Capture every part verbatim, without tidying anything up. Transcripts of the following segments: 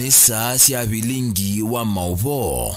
Nĩ saa sya vilingi wa maũvoo.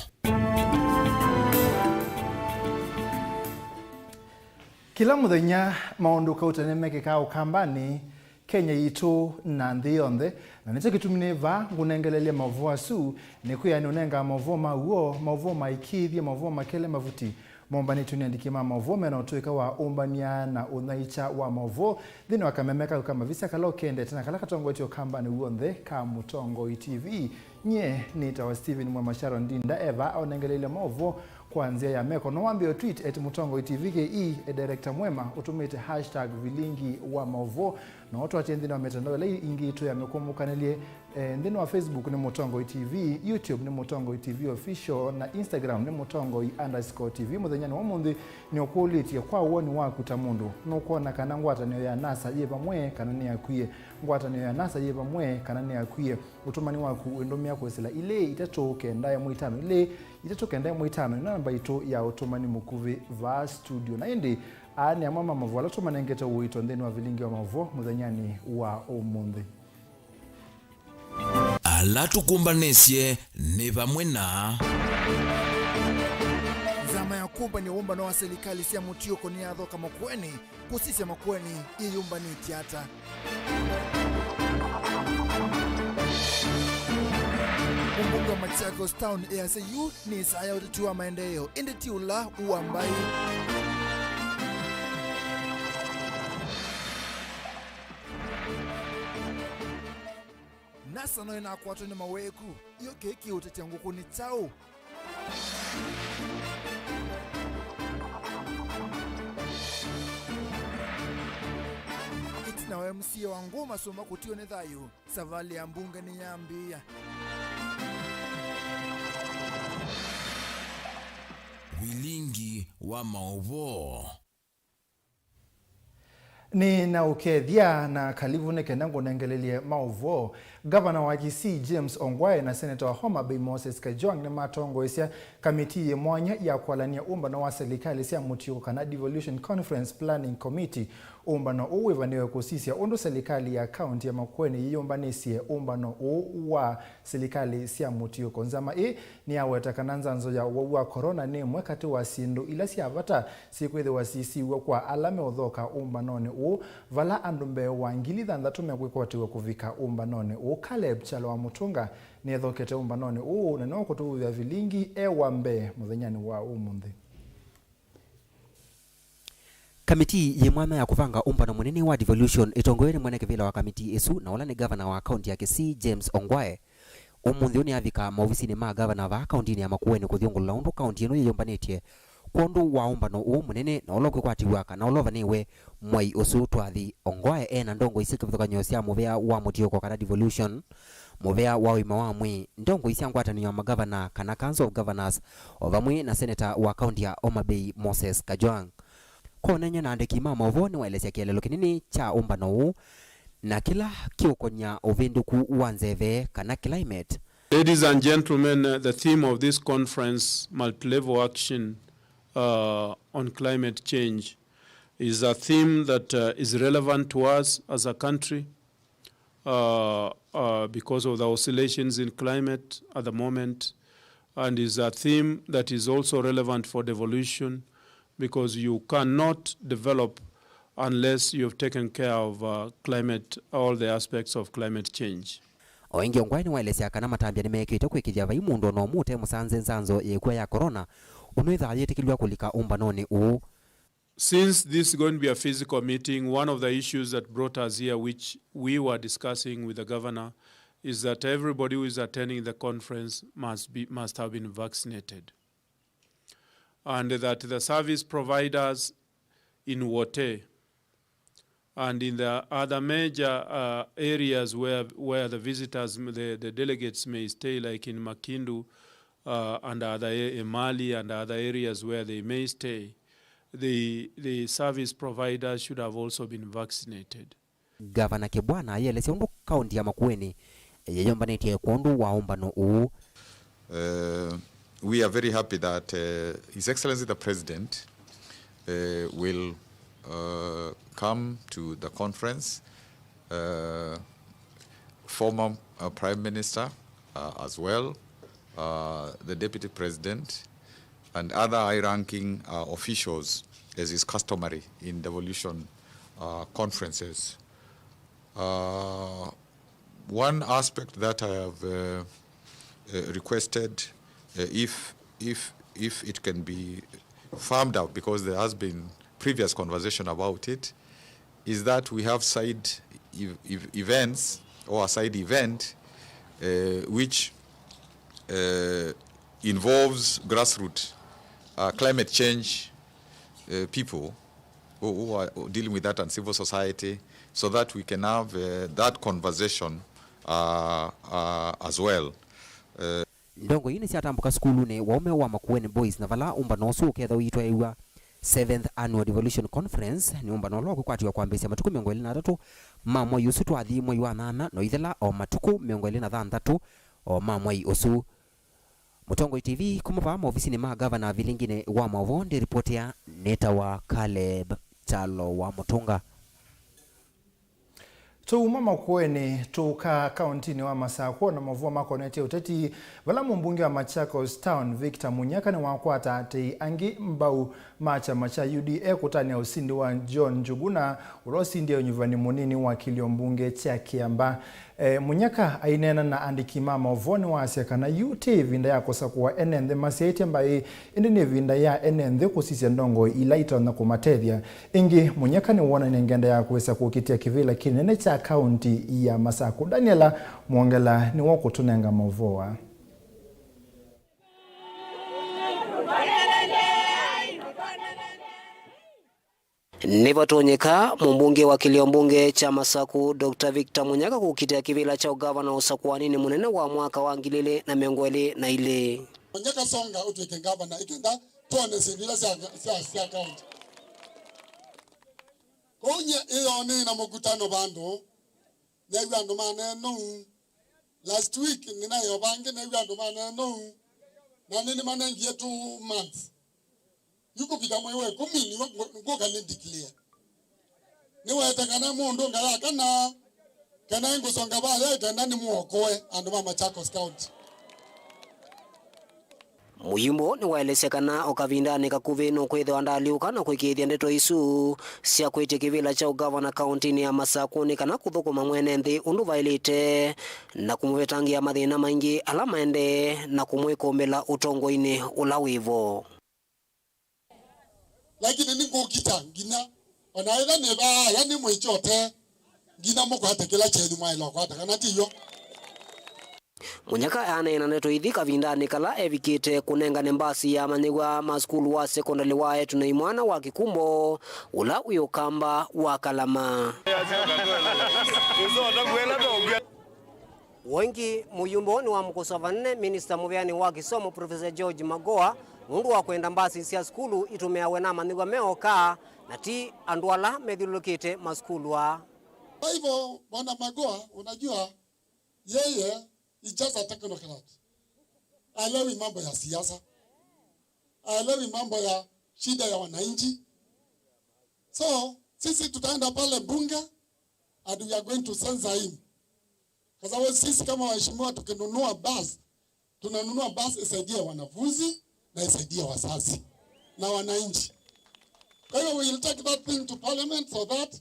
Kĩla mũthenya, maũndũ kauta nĩmekĩkaa Ũkambanĩ, Kenya yitũ, na nthĩ yonthe. Na nĩkyo kĩtumi nĩ vaa ngũnengelelye maũvoo asu, nĩ kwĩa nĩũnengaa maũvoo ma w'o, maũvoo maĩkĩĩthye, maũvoo makele mavuti, mombanĩtw'e nĩ andĩki ma maũvoo mena ũtũĩka wa ũmbany'a na ũnyaĩĩkya wa maũvoo nthĩnĩ wa kameme kaku ka mavisa kala ũkendete na kala katongoetye Ũkambanĩ w'onthe ka Mũtongoi T V. Nyie nĩtawa Stephen Mwema. Sharon Ndinda e vaa aũnengeleile maũvoo kwa nzĩa ya meko. No wambe ũtweet at Mũtongoi T V K E, e director mwema ũtũmĩte hashtag vilingi wa maũvoo, na ũtwatie nthĩnĩ wa mitandao ĩla ingĩ itũ ya mĩkũmũkanĩlye. Eh, nthĩnĩ wa Facebook nĩ Mũtongoi T V, YouTube nĩ Mũtongoi T V Official, na Instagram nĩ Mũtongoi underscore T V. Mũthenyanĩ wa ũmũnthĩ nĩũkũlĩtye, kwa woni waku ta mũndũ, nũkwona kana ngwatanĩo ya NASA yĩ vamwe kana nĩyakwie? Ngwatanĩo ya NASA yĩ vamwe kana nĩyakwie? Ũtũmani waku wĩndũmĩa kwĩsĩla ilĩ itatũ kenda ĩmwe itano ilĩ itatũ kenda ĩmwe itano nĩ namba itũ ya ũtũmani mũkuvĩ vaa studio. Na ĩndĩ, aa nĩ amwe ma maũvoo ala tũmanengete ũito nthĩnĩ wa vilingi wa maũvoo mũthenyanĩ wa ũmũnthĩ. Ala tũkũmbanĩsye nĩ vamwe na. Nzama ya kũmbany'a ũmbano wa silikalĩ sya mũtiũko nĩyathoka Makueni, kũsisya Makueni yĩyũmbanĩtye ata? Mũmbunge wa Machakos Town easya yu nĩ saa ya ũteti wa maendeeo, ĩndĩ ti ũla wa mbaĩ. NASA no ĩnakwatwa nĩ maweku, yo kĩĩ kĩũtetya ngũkũ nĩ kyaũ? Ĩtina wa M C A wa Ngũma Sũmba kũtiwa nĩ thayũ, savalĩ ya mbunge nĩyambĩĩa. Vilingi wa maũvoo. Nĩ na ũkethya na kalivu nĩ kenda ngũnengelelye maũvoo. Gavana wa Kisii James Ongwae na seneta wa Homa Bay Moses Kajwang' nĩmatongoesya kamitii yĩ mwanya ya kwalany'a ũmbano wa silikalĩ sya mũtiũko kana Devolution Conference Planning Committee. Ũmbano ũũ wĩvanĩwe kũsisya ũndũ silikalĩ ya kaunti ya Makueni yĩyũmbanĩsye ũmbano ũũ wa silikalĩ sya mũtiũko. Nzama ĩĩ nĩyaweta kana nzanzo ya ũwau wa corona nĩ ĩmwe katĩ wa syĩndũ ila sya vata syĩkwĩthĩwa sisiw'a kwa ala meũthoka ũmbanonĩ ũũ, vala andũ mbee wa ngili thanthatũ mekwĩkwatĩw'a kũvika ũmbanonĩ ũũ. Caleb Kyalo wa Mũtũnga nĩethokete ũmbanonĩ ũũ na nĩwakũtũvũthya vilingi e wa mbee mũthenyanĩ wa ũmũnthĩ. Kamitii yĩ mwanya ya kũvanga ũmbano mũnene wa devolution ĩtongoew'e nĩ mwene kĩvĩla wa kamitii ĩsu, na ũla nĩ gavana wa kaunti ya Kisii, James Ongwae. Ũmũnthĩ ũũ nĩavika maovisinĩ ma gavana vaa kauntinĩ ya Makueni kũthyũngũlũla ũndũ kaunti ĩno yĩyũmbanĩtye kwondũ wa ũmbano ũũ mũnene na ũla ũkwĩkwatĩw'a kana ũla ũvanĩwe mwei ũsu twathi. Ongwae e na ndongoi sya kĩvathũkany'o sya mũvea wa mũtiũko kana devolution, mũvea wa ũima wa mwĩĩ, ndongoi sya ngwatanĩo ya magavana kana Council of Governors, o vamwe na seneta wa kaunti ya Homa Bay Moses Kajwang'. Kwa ũneenany'a na andĩki ma maũvoo, nĩwaelesya kĩeleelo kĩnini kya ũmbano ũũ na kĩla kĩũkony'a ũvĩndũku wa nzeve kana climate. Ladies and gentlemen, uh, the theme of this conference, Multilevel Action, uh, on Climate Change, is a theme that, uh, is relevant to us as a country, uh, uh, because of the oscillations in climate at the moment, and is a theme that is also relevant for devolution, because you cannot develop unless you have taken care of, uh, climate, all the aspects of climate change. O ĩngĩ, Ongwae nĩwaelesya kana matambya nĩmekĩte kwĩkĩthya vai mũndũ o na ũmwe ũte mũsanze nzanzo ya ĩkw'a ya corona ũnwĩthaa yĩtĩkĩlw'a kũlika ũmbanonĩ ũũ. Since this is going to be a physical meeting, one of the issues that brought us here, which we were discussing with the governor, is that everybody who is attending the conference must be, must have been vaccinated. And that the service providers in Wote and in the other major, uh, areas where, where the visitors, the, the delegates may stay, like in Makindu, uh, and other a-, Emali and other areas where they may stay, the, the service providers should have also been vaccinated. Gavana Kibwana ayĩelesya ũndũ kaunti ya Makueni yĩyũmbanĩtye kwondũ wa ũmbano ũũ. Uh, we are very happy that, uh, His Excellency the President, uh, will, uh, come to the conference. Uh, former, uh, Prime Minister, uh, as well, uh, the Deputy President, and other high-ranking, uh, officials, as is customary in devolution, uh, conferences. Uh, one aspect that I have, uh, uh, requested, uh, if, if, if it can be firmed up, because there has been previous conversation about it, is that we have side ev-, ev-, events or a side event, uh, which, uh, involves grassroots, uh, climate change, uh, people who, who are dealing with that and civil society, so that we can have, uh, that conversation, uh, uh, as well. Uh, Ndongoi nĩsyatambũka sukulunĩ wa ũme wa Makueni Boys, na vala ũmbano ũsu ũketha ũitwaĩw'a Seventh Annual Devolution Conference. Nĩ ũmbano ũla ũkwĩkwatĩwa kwambĩĩsya matukũ mĩongo ĩlĩ na atatũ ma mwai ũsu twathi mwai wa nyanya, na ũithela o matukũ mĩongo ĩlĩ na thanthatũ o ma mwai ũsu. Mũtongoi T V kuma vaa maovisinĩ ma ngavana vilingini wa maũvoo, ndĩripotĩa nĩtawa Caleb Kyalo wa Mũtũnga. Tũuma Makueni tũka kaũntinĩ wa Masakũ na maũvoo makonetye ũteti, vala mũmbunge wa Machakos Town, Victor Munyaka, nĩwakwata atei angĩ mbau ma kyama kya U D A kũtanĩa ũsindi wa John Njuguna, ũla ũsindie ũnyuvani mũnini wa kĩlio mbunge kya Kĩamba. E, Munyaka aineena na andĩki ma maũvoo nĩwaasya kana yu ti ĩvinda ya kũsakũa ene nthĩ masyaĩtye mbaĩ, ĩndĩ nĩ ĩvinda ya ene nthĩ kũsisya ndongoi ila itonya kũmatethya. Ĩngĩ, Munyaka nĩwonanie ngenda ya kwĩsa kũkitĩa kĩvĩla kĩnene kya kaũnti ya Masakũ. Daniela Mwongela nĩwe ũkũtũnenga maũvoo aa. Nĩvatonyeka mũmbunge wa kĩlio mbunge kya Masakũ, Doctor Victor Munyaka, kũkitĩa kĩvĩla kya ũgavana ũsakũaninĩ mũnene wa mwaka wa ngili ilĩ na mĩongo ĩlĩ na ilĩ. Munyaka, songa ũtw'ĩke ngavana, ĩkenda twone syĩndũ ila sya, sya, sya kaũnti. Kũu nyie ĩyonĩ na mũkutano vandũ, neew'a andũ maneena ũu. Last week nĩnaĩ o vangĩ, neew'a andũ maneena ũu. Na nĩ, nĩmanengie two months. Yu kũvika mwei wa ĩkũmi nĩw'o ngũ-, ngũka nĩ declare. Nĩwete kana mũndũ ngaya kana, kana ngũsonga vaya kenda nĩmũokoe andũ ma Machakos County. Mũyumbo nĩwaelesya kana o kavindanĩ kakuvĩ nũkwĩthĩwa ndaalyũka na kũĩkĩĩthya ndeto isu sya kwĩtya kĩvĩla kya ũgavana kaũntinĩ ya Masakũnĩ kana kũthũkũma mwene nthĩ ũndũ vaĩlĩte na kũmũvetangĩa mathĩna maingĩ ala maendee na kũmwĩkũmbĩla ũtongoinĩ ũla wĩvo. Lakini nĩngũkita nginya, ona ĩtha nĩ vaa, ala nĩ mwĩkyote, nginya mũkwate kĩla kyenyu mwaĩle ũkwata, kana ti w'o? Munyaka aneena ndeto ithi kavindanĩ kala evikĩte kũnengane mbasi ya amanyĩw'a ma sukulu wa sekondalĩ wa Etu na Imwana wa Kĩkumbo, ũla wĩ ũkamba wa Kalama. Wengĩ, mũyumbo nĩwamũkosoa vanene minista mũveani wa kĩsomo, Professor George Magoha, nũndũ wa kwenda mbasi sya sukulu itũmĩawe na amanyĩw'a me oka, na ti andũ ala methyũlũlũkĩte masukulu aa. Kwa hivyo, Bwana Magoha, unajua, yeye is just a technocrat. Haelewi mambo ya siasa. Haelewi mambo ya shida ya wananchi. So, sisi tutaenda pale bunge and we are going to censure him. Kwa sababu sisi kama waheshimiwa tukinunua bus, tunanunua bus isaidie wanafunzi na isaidie wazazi na wananchi. Kwa hivyo, we will take that thing to parliament so that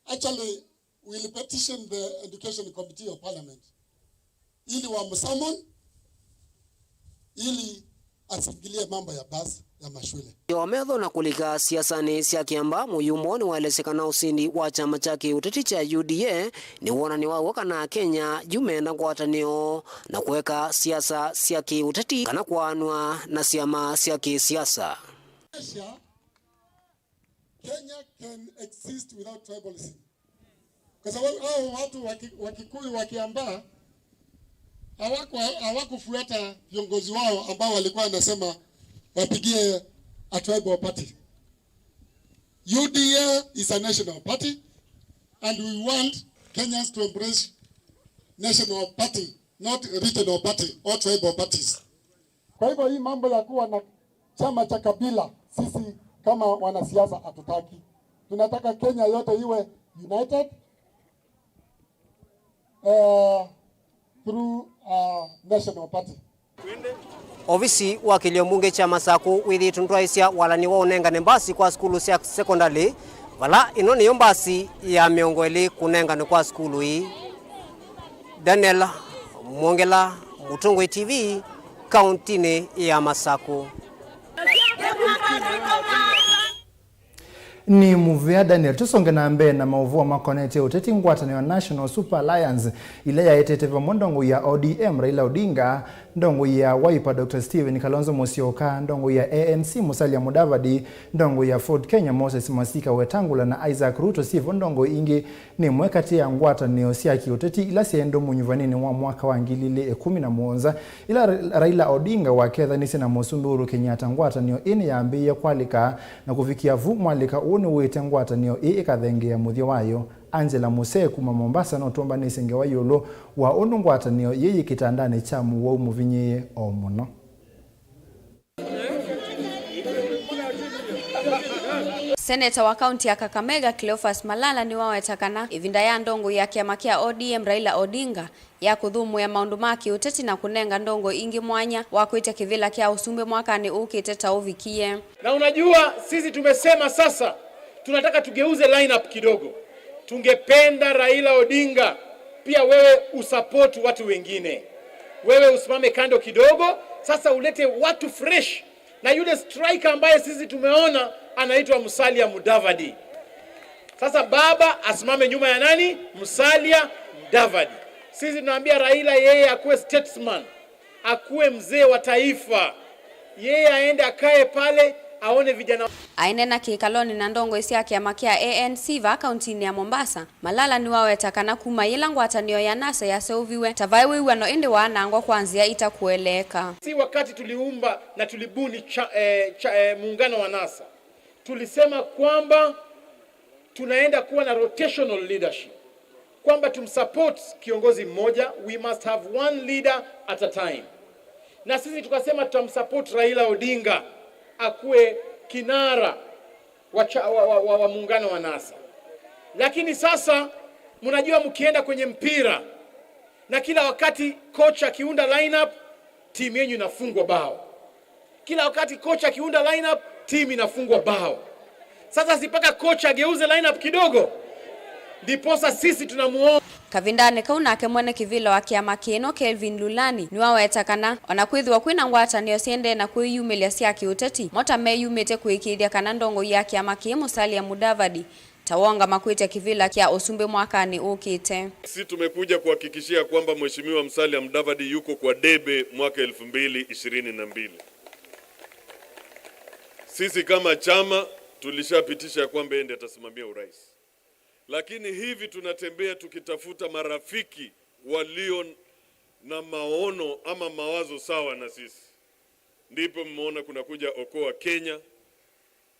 actually we will petition the education committee of parliament ili wamsummon ili asingilie mambo ya bus ya mashule. Yo metho na kũlika siasanĩ sya Kĩamba, mũyumbo nĩwaelesye kana ũsindi wa kyama kya kĩũteti kya U D A nĩ wonany'o wa w'o kana Akenya yu mena ngwatanĩo na kũeka siasa sya kĩũteti kana kwaanw'a na syama sya kĩsiasa. Asia, Kenya can exist without tribalism. Kwa sababu hao watu wa Ki-, wa Kikuyu wa Kiambaa hawaku-, hawakufuata viongozi wao ambao walikuwa wanasema wapigie a tribal party. U D A is a national party and we want Kenyans to embrace national party, not regional party or tribal parties. Kwa hivyo hii mambo ya kuwa na chama cha kabila, sisi kama wanasiasa hatutaki. Tunataka Kenya yote iwe united. Eh, through our national party. Ovisi wa kĩlio mbunge kya Masakũ wĩthĩĩtwe ndwaĩsya walani wa ũnengane mbasi kwa sukulu sya sekondalĩ, vala ĩno nĩyo mbasi ya mĩongo ĩlĩ kũnenganwe kwa sukulu ii. Daniel Mwongela, Mũtũngũi T V, kauntinĩ ya Masakũ. Nĩ mũvea Daniel. Tũsonge na mbee na maũvoo makonetye ũteti. Ngwatanĩo ya National Super Alliance, ĩla yaetete vamwe ndongoi ya O D M Raila Odinga, ndongoi ya Wiper Doctor Stephen Kalonzo Musyoka, ndongoi ya A N C Musalia Mudavadi, ndongoi ya Ford Kenya Moses Masika Wetangula na Isaac Ruto syĩvo ndongoi ingĩ, nĩ ĩmwe katĩ ya ngwatanĩo sya kĩũteti ila syaendwe mũnyuvanĩnĩ wa mwaka wa ngili ilĩ ĩkũmi na mũonza, ĩla Ra-, Raila Odinga wakethanisye na Mũsumbĩ Uhuru Kenyatta. Ngwatanĩo ĩĩ nĩyambĩĩe kwalĩka, na kũvikĩa vu mwalĩka ũũ nĩwĩte ngwatanĩo ĩĩ ĩkathengeea mũthya wayo. Angela Musee kuma Mombasa nũtũmbanĩsye ngewa ĩũlũ wa ũndũ ngwatanĩo yĩĩ yĩ kĩtandanĩ kya mũwau mũvinyĩĩe o mũno. Seneta wa kaunti ya Kakamega, Cleophas Malala, nĩwaweta kana ĩvinda ya ndongoi ya kĩama kĩa O D M Raila Odinga ya kũthũmũĩa maũndũ ma kĩũteti na kũnenga ndongoi ingĩ mwanya wa kwĩtya kĩvĩla kya ũsumbĩ mwakanĩ ũkĩte ta ũvikie. Na unajua, sisi tumesema sasa tunataka tugeuze lineup kidogo. Tungependa Raila Odinga pia wewe usupport watu wengine. Wewe usimame kando kidogo, sasa ulete watu fresh. Na yule striker ambaye sisi tumeona anaitwa Musalia Mudavadi. Sasa baba asimame nyuma ya nani? Musalia Mudavadi. Sisi tunaambia Raila yeye akuwe statesman, akuwe mzee wa taifa. Yeye aende akae pale aone vijana. Aineena kĩkalonĩ na ndongoi sya kĩama kĩa A N C vaa kauntinĩ ya Mombasa, Malala nĩwaweta kana kuma yĩla ngwatanĩo ya NASA yaseũviw'e, ta vaĩ wĩw'ano ĩndĩ waanangwa kwa nzĩa itakũeleeka. Si wakati tuliumba na tulibuni cha, eh, cha, eh, muungano wa NASA, tulisema kwamba tunaenda kuwa na rotational leadership, kwamba tumsupport kiongozi mmoja, we must have one leader at a time. Na sisi tukasema tutamsupport Raila Odinga akuwe kinara wa, cha, wa, wa, wa, wa muungano wa NASA. Lakini sasa, mnajua, mkienda kwenye mpira na kila wakati kocha akiunda lineup, timu yenyu inafungwa bao. Kila wakati kocha akiunda lineup, timu inafungwa bao. Sasa si mpaka kocha ageuze lineup kidogo? Ndiposa sisi tunamuomba. Kavindanĩ kau nake mwene kĩvĩla wa kĩama kĩno, Kelvin Lulani, nĩwaweta kana ona kwĩthĩwa kwĩna ngwatanĩo syendee na kwĩyumĩlya sya kĩũteti, mo ta meyumĩte kũĩkĩĩthya kana ndongoi ya kĩama kĩĩ Musalia Mudavadi ta wongama kwĩtya kĩvĩla kya ũsumbĩ mwakanĩ ũkĩte. Sisi tumekuja kuhakikishia kwamba Mheshimiwa Musalia Mudavadi yuko kwa debe mwaka elfu mbili ishirini na mbili. Sisi kama chama tulishapitisha kwamba yeye ndiye atasimamia urais. Lakini hivi tunatembea tukitafuta marafiki walio na maono ama mawazo sawa na sisi. Ndipo mmeona kunakuja Okoa Kenya,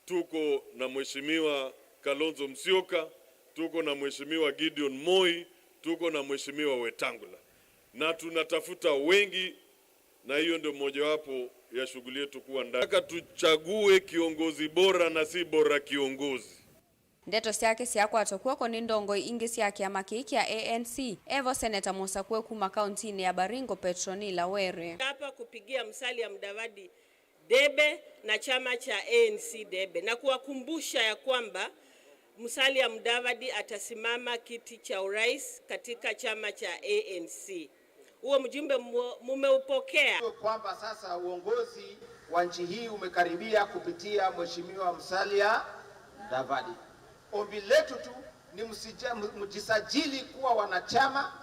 tuko na Mheshimiwa Kalonzo Musyoka, tuko na Mheshimiwa Gideon Moi, tuko na Mheshimiwa Wetangula. Na tunatafuta wengi, na hiyo ndio mojawapo ya shughuli yetu kuwa ndani. Nataka tuchague kiongozi bora na si bora kiongozi. Ndeto syake syakwatwa kw'oko nĩ ndongoi ingĩ sya kĩama kĩĩ kya A N C, evo Seneta mũsakũe kuma kauntinĩ ya Baringo, Petronila Were. Hapa kupigia Musalia Mudavadi debe na chama cha A N C debe, na kuwakumbusha ya kwamba Musalia Mudavadi atasimama kiti cha urais katika chama cha A N C. Huo mjumbe mu-, mumeupokea? Kwamba sasa uongozi wa nchi hii umekaribia kupitia Mheshimiwa Musalia Mudavadi. Ombi letu tu ni msija-, m-, mjisajili kuwa wanachama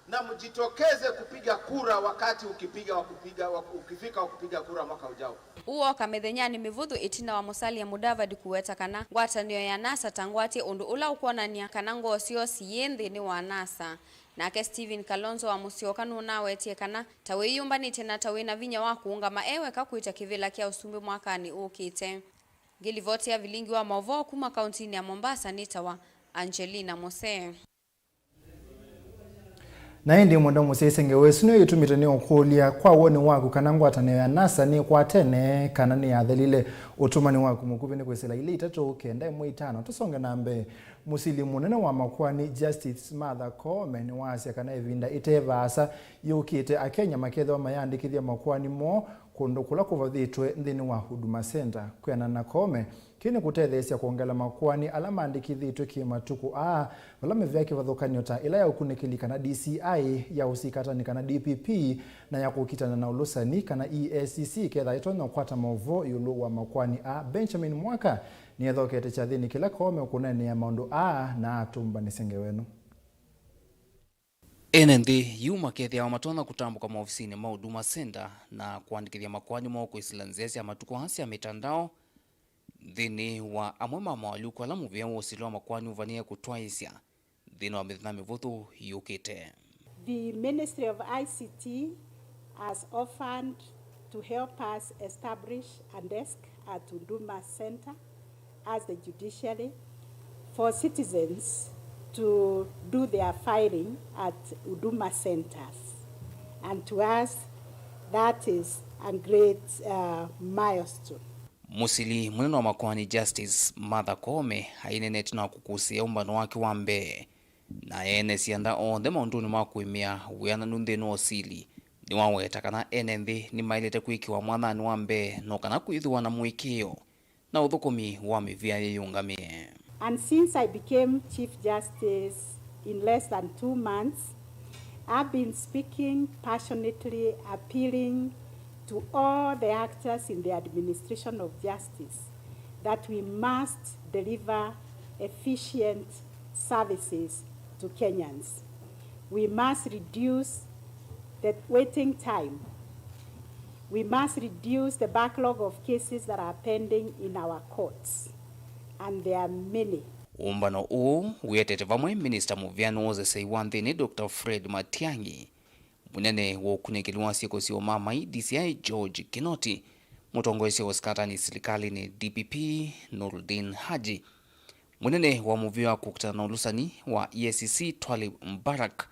na mjitokeze kupiga kura wakati ukipiga wa kupiga, wa, ukifika wa kupiga kura mwaka ujao. Ũu wooka mĩthenyanĩ mĩvũthũ ĩtina wa Musalia Mudavadi kũweta kana ngwatanĩo ya NASA ta ngwatĩ, ũndũ ũla ũkwonany'a kana ngoo syoo siyĩ nthĩnĩ wa NASA. Nake Stephen Kalonzo wa Musyoka nũnawetie kana ta wĩyũmbanĩtye na ta wĩna vinya wa kũũngama e weka kwĩtya kĩvĩla kya ũsumbĩ mwakanĩ ũkĩte. Ngĩlivoti ya vilingi wa maũvoo kuma kauntinĩ ya Mombasa nĩtawa Angelina Mose. Na ĩndĩ mwenda mũsyaĩĩsya ngewa ĩsu nĩyo yĩtumĩte nĩũkũlya, kwa woni waku, kana ngwatanĩo ya NASA nĩkwatene kana nĩyathelile? Ũtũmani waku mũkuvĩ nĩ kwĩsĩla ilĩ itatũ kenda ĩmwe itano. Tũsonge na mbee. Mũsili mũnene wa makoani Justice Martha Koome nĩwaasya kana ĩvinda ĩte vaasa yũkĩte, Akenya makethĩwa mayandĩkĩthya makoani moo kũndũ kũla kũvathĩtwe nthĩnĩ wa Huduma Center. Kwĩanana na Koome, kĩĩ nĩkũtetheesya kwongela makoani ala mandĩkĩthĩtw'e kĩ-matukũ aa, vala mĩvea kĩvathũkany'o ta ĩla ya ũkunĩkĩli kana D C I, ya ũsikatani kana D P P, na ya kũkitana na ũlũsani kana E A C C ĩkethĩwa ĩtonya ũkwata maũvoo ĩũlũ wa makoani aa. Benjamin Mwaka nĩethokete kyathĩnĩ kĩla Koome ũkũneenea maũndũ aa na atũmbanĩsya ngewa ĩno. Ene nthĩ yu makethĩawa matonya kũtambũka maovisinĩ ma Huduma Center na kũandĩkĩthya makoani moo kwĩsĩla nzĩa sya matukũ aa sya mĩtandao, nthĩnĩ wa amwe ma moalyũku ala mũvĩa wa ũsili wa makoani ũvanĩe kũtwaĩĩsya nthĩnĩ wa mĩthenya mĩvũthũ yũkĩte. The Ministry of I C T has offered to help us establish a desk at Huduma Center as the judiciary for citizens to do their filing at Huduma Centers. And to us, that is a great, uh, milestone. Mũsili mũnene wa makoani Justice Martha Koome aineenete na kũkũsĩĩa ũmbano wake wa mbee, na ene syanda onthe maũndũnĩ ma kũĩmĩa wĩananu nthĩnĩ wa ũsili nĩwaweta kana ene nthĩ nĩmaĩlĩte kwĩkĩwa mwathanĩ wa mbee no kana kwĩthĩwa na mũĩkĩĩo na ũthũkũmi wa mĩvĩa yĩyĩũngamĩe. And since I became Chief Justice in less than two months, I've been speaking passionately, appealing to all the actors in the administration of justice that we must deliver efficient services to Kenyans. We must reduce the waiting time. We must reduce the backlog of cases that are pending in our courts, and there are many. Ũmbano ũũ wĩetete vamwe Minista mũvĩanĩ wa ũseseĩ wa nthĩnĩ, Doctor Fred Matiang'i, mũnene wa ũkunĩkĩli wa syĩko sya ũmamai, D C I George Kinoti, mũtongoesya wa ũsikatani silikalĩnĩ, D P P, Noordin Haji, mũnene wa mũvĩa wa kũkitana na ũlũsani wa E A C C, Twalib Mbarak,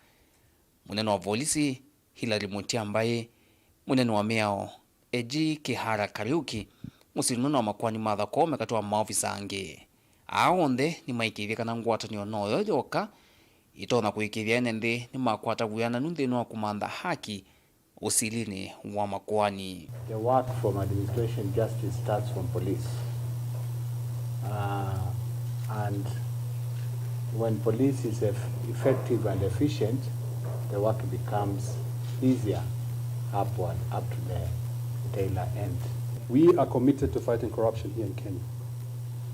mũnene wa volisi, Hilary Mutyambai, mũnene wa mĩao, A G Kihara Kariuki, mũsili mũnene wa makoani Martha Koome, katĩ wa maovisa angĩ. Aa onthe nĩmaĩkĩĩthye kana ngwatanĩo noyo yoka ĩtonya kũĩkĩĩthya ene nthĩ nĩmakwata wĩananu nthĩnĩ wa kũmantha haki ũsilinĩ wa makoani. The work from administration justice starts from police. Uh, and when police is eff-, effective and efficient, the work becomes easier upward up to the tailor end. We are committed to fighting corruption here in Kenya,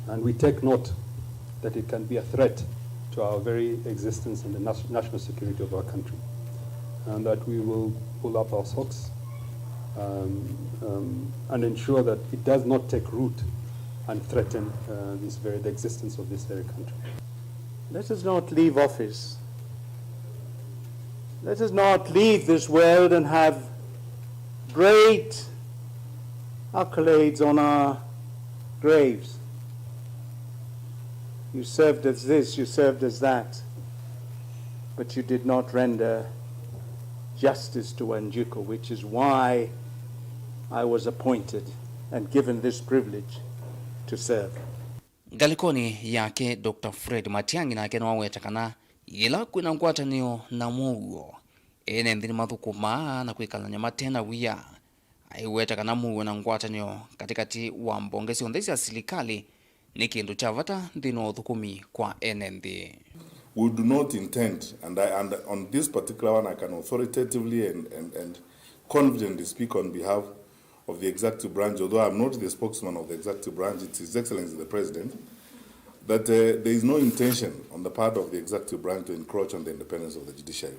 and we take note that it can be a threat to our very existence and the nas-, national security of our country, and that we will pull up our socks, um, um, and ensure that it does not take root and threaten, uh, this very, the existence of this very country. Let us not leave office. Let us not leave this world and have great accolades on our graves. You served as this, you served as that, but you did not render justice to Wanjiku, which is why I was appointed and given this privilege to serve. Ngalĩkonĩ yake, Doctor Fred Matiang'i nake nĩwaweta kana yĩla kwĩna ngwatanĩo na mũuo, ene nthĩ nĩmathũkũmaa na kwĩkalany'a mate na wia. Aiweta kana mũuo na ngwatanĩo katĩkatĩ wa mbonge syonthe sya silikalĩ nĩ kĩndũ kya vata nthĩnĩ wa ũthũkũmi kwa ene nthĩ. We do not intend, and I, and on this particular one, I can authoritatively and, and, and confidently speak on behalf of the executive branch, although I'm not the spokesman of the executive branch, it's His Excellency the President, that, uh, there is no intention on the part of the executive branch to encroach on the independence of the judiciary.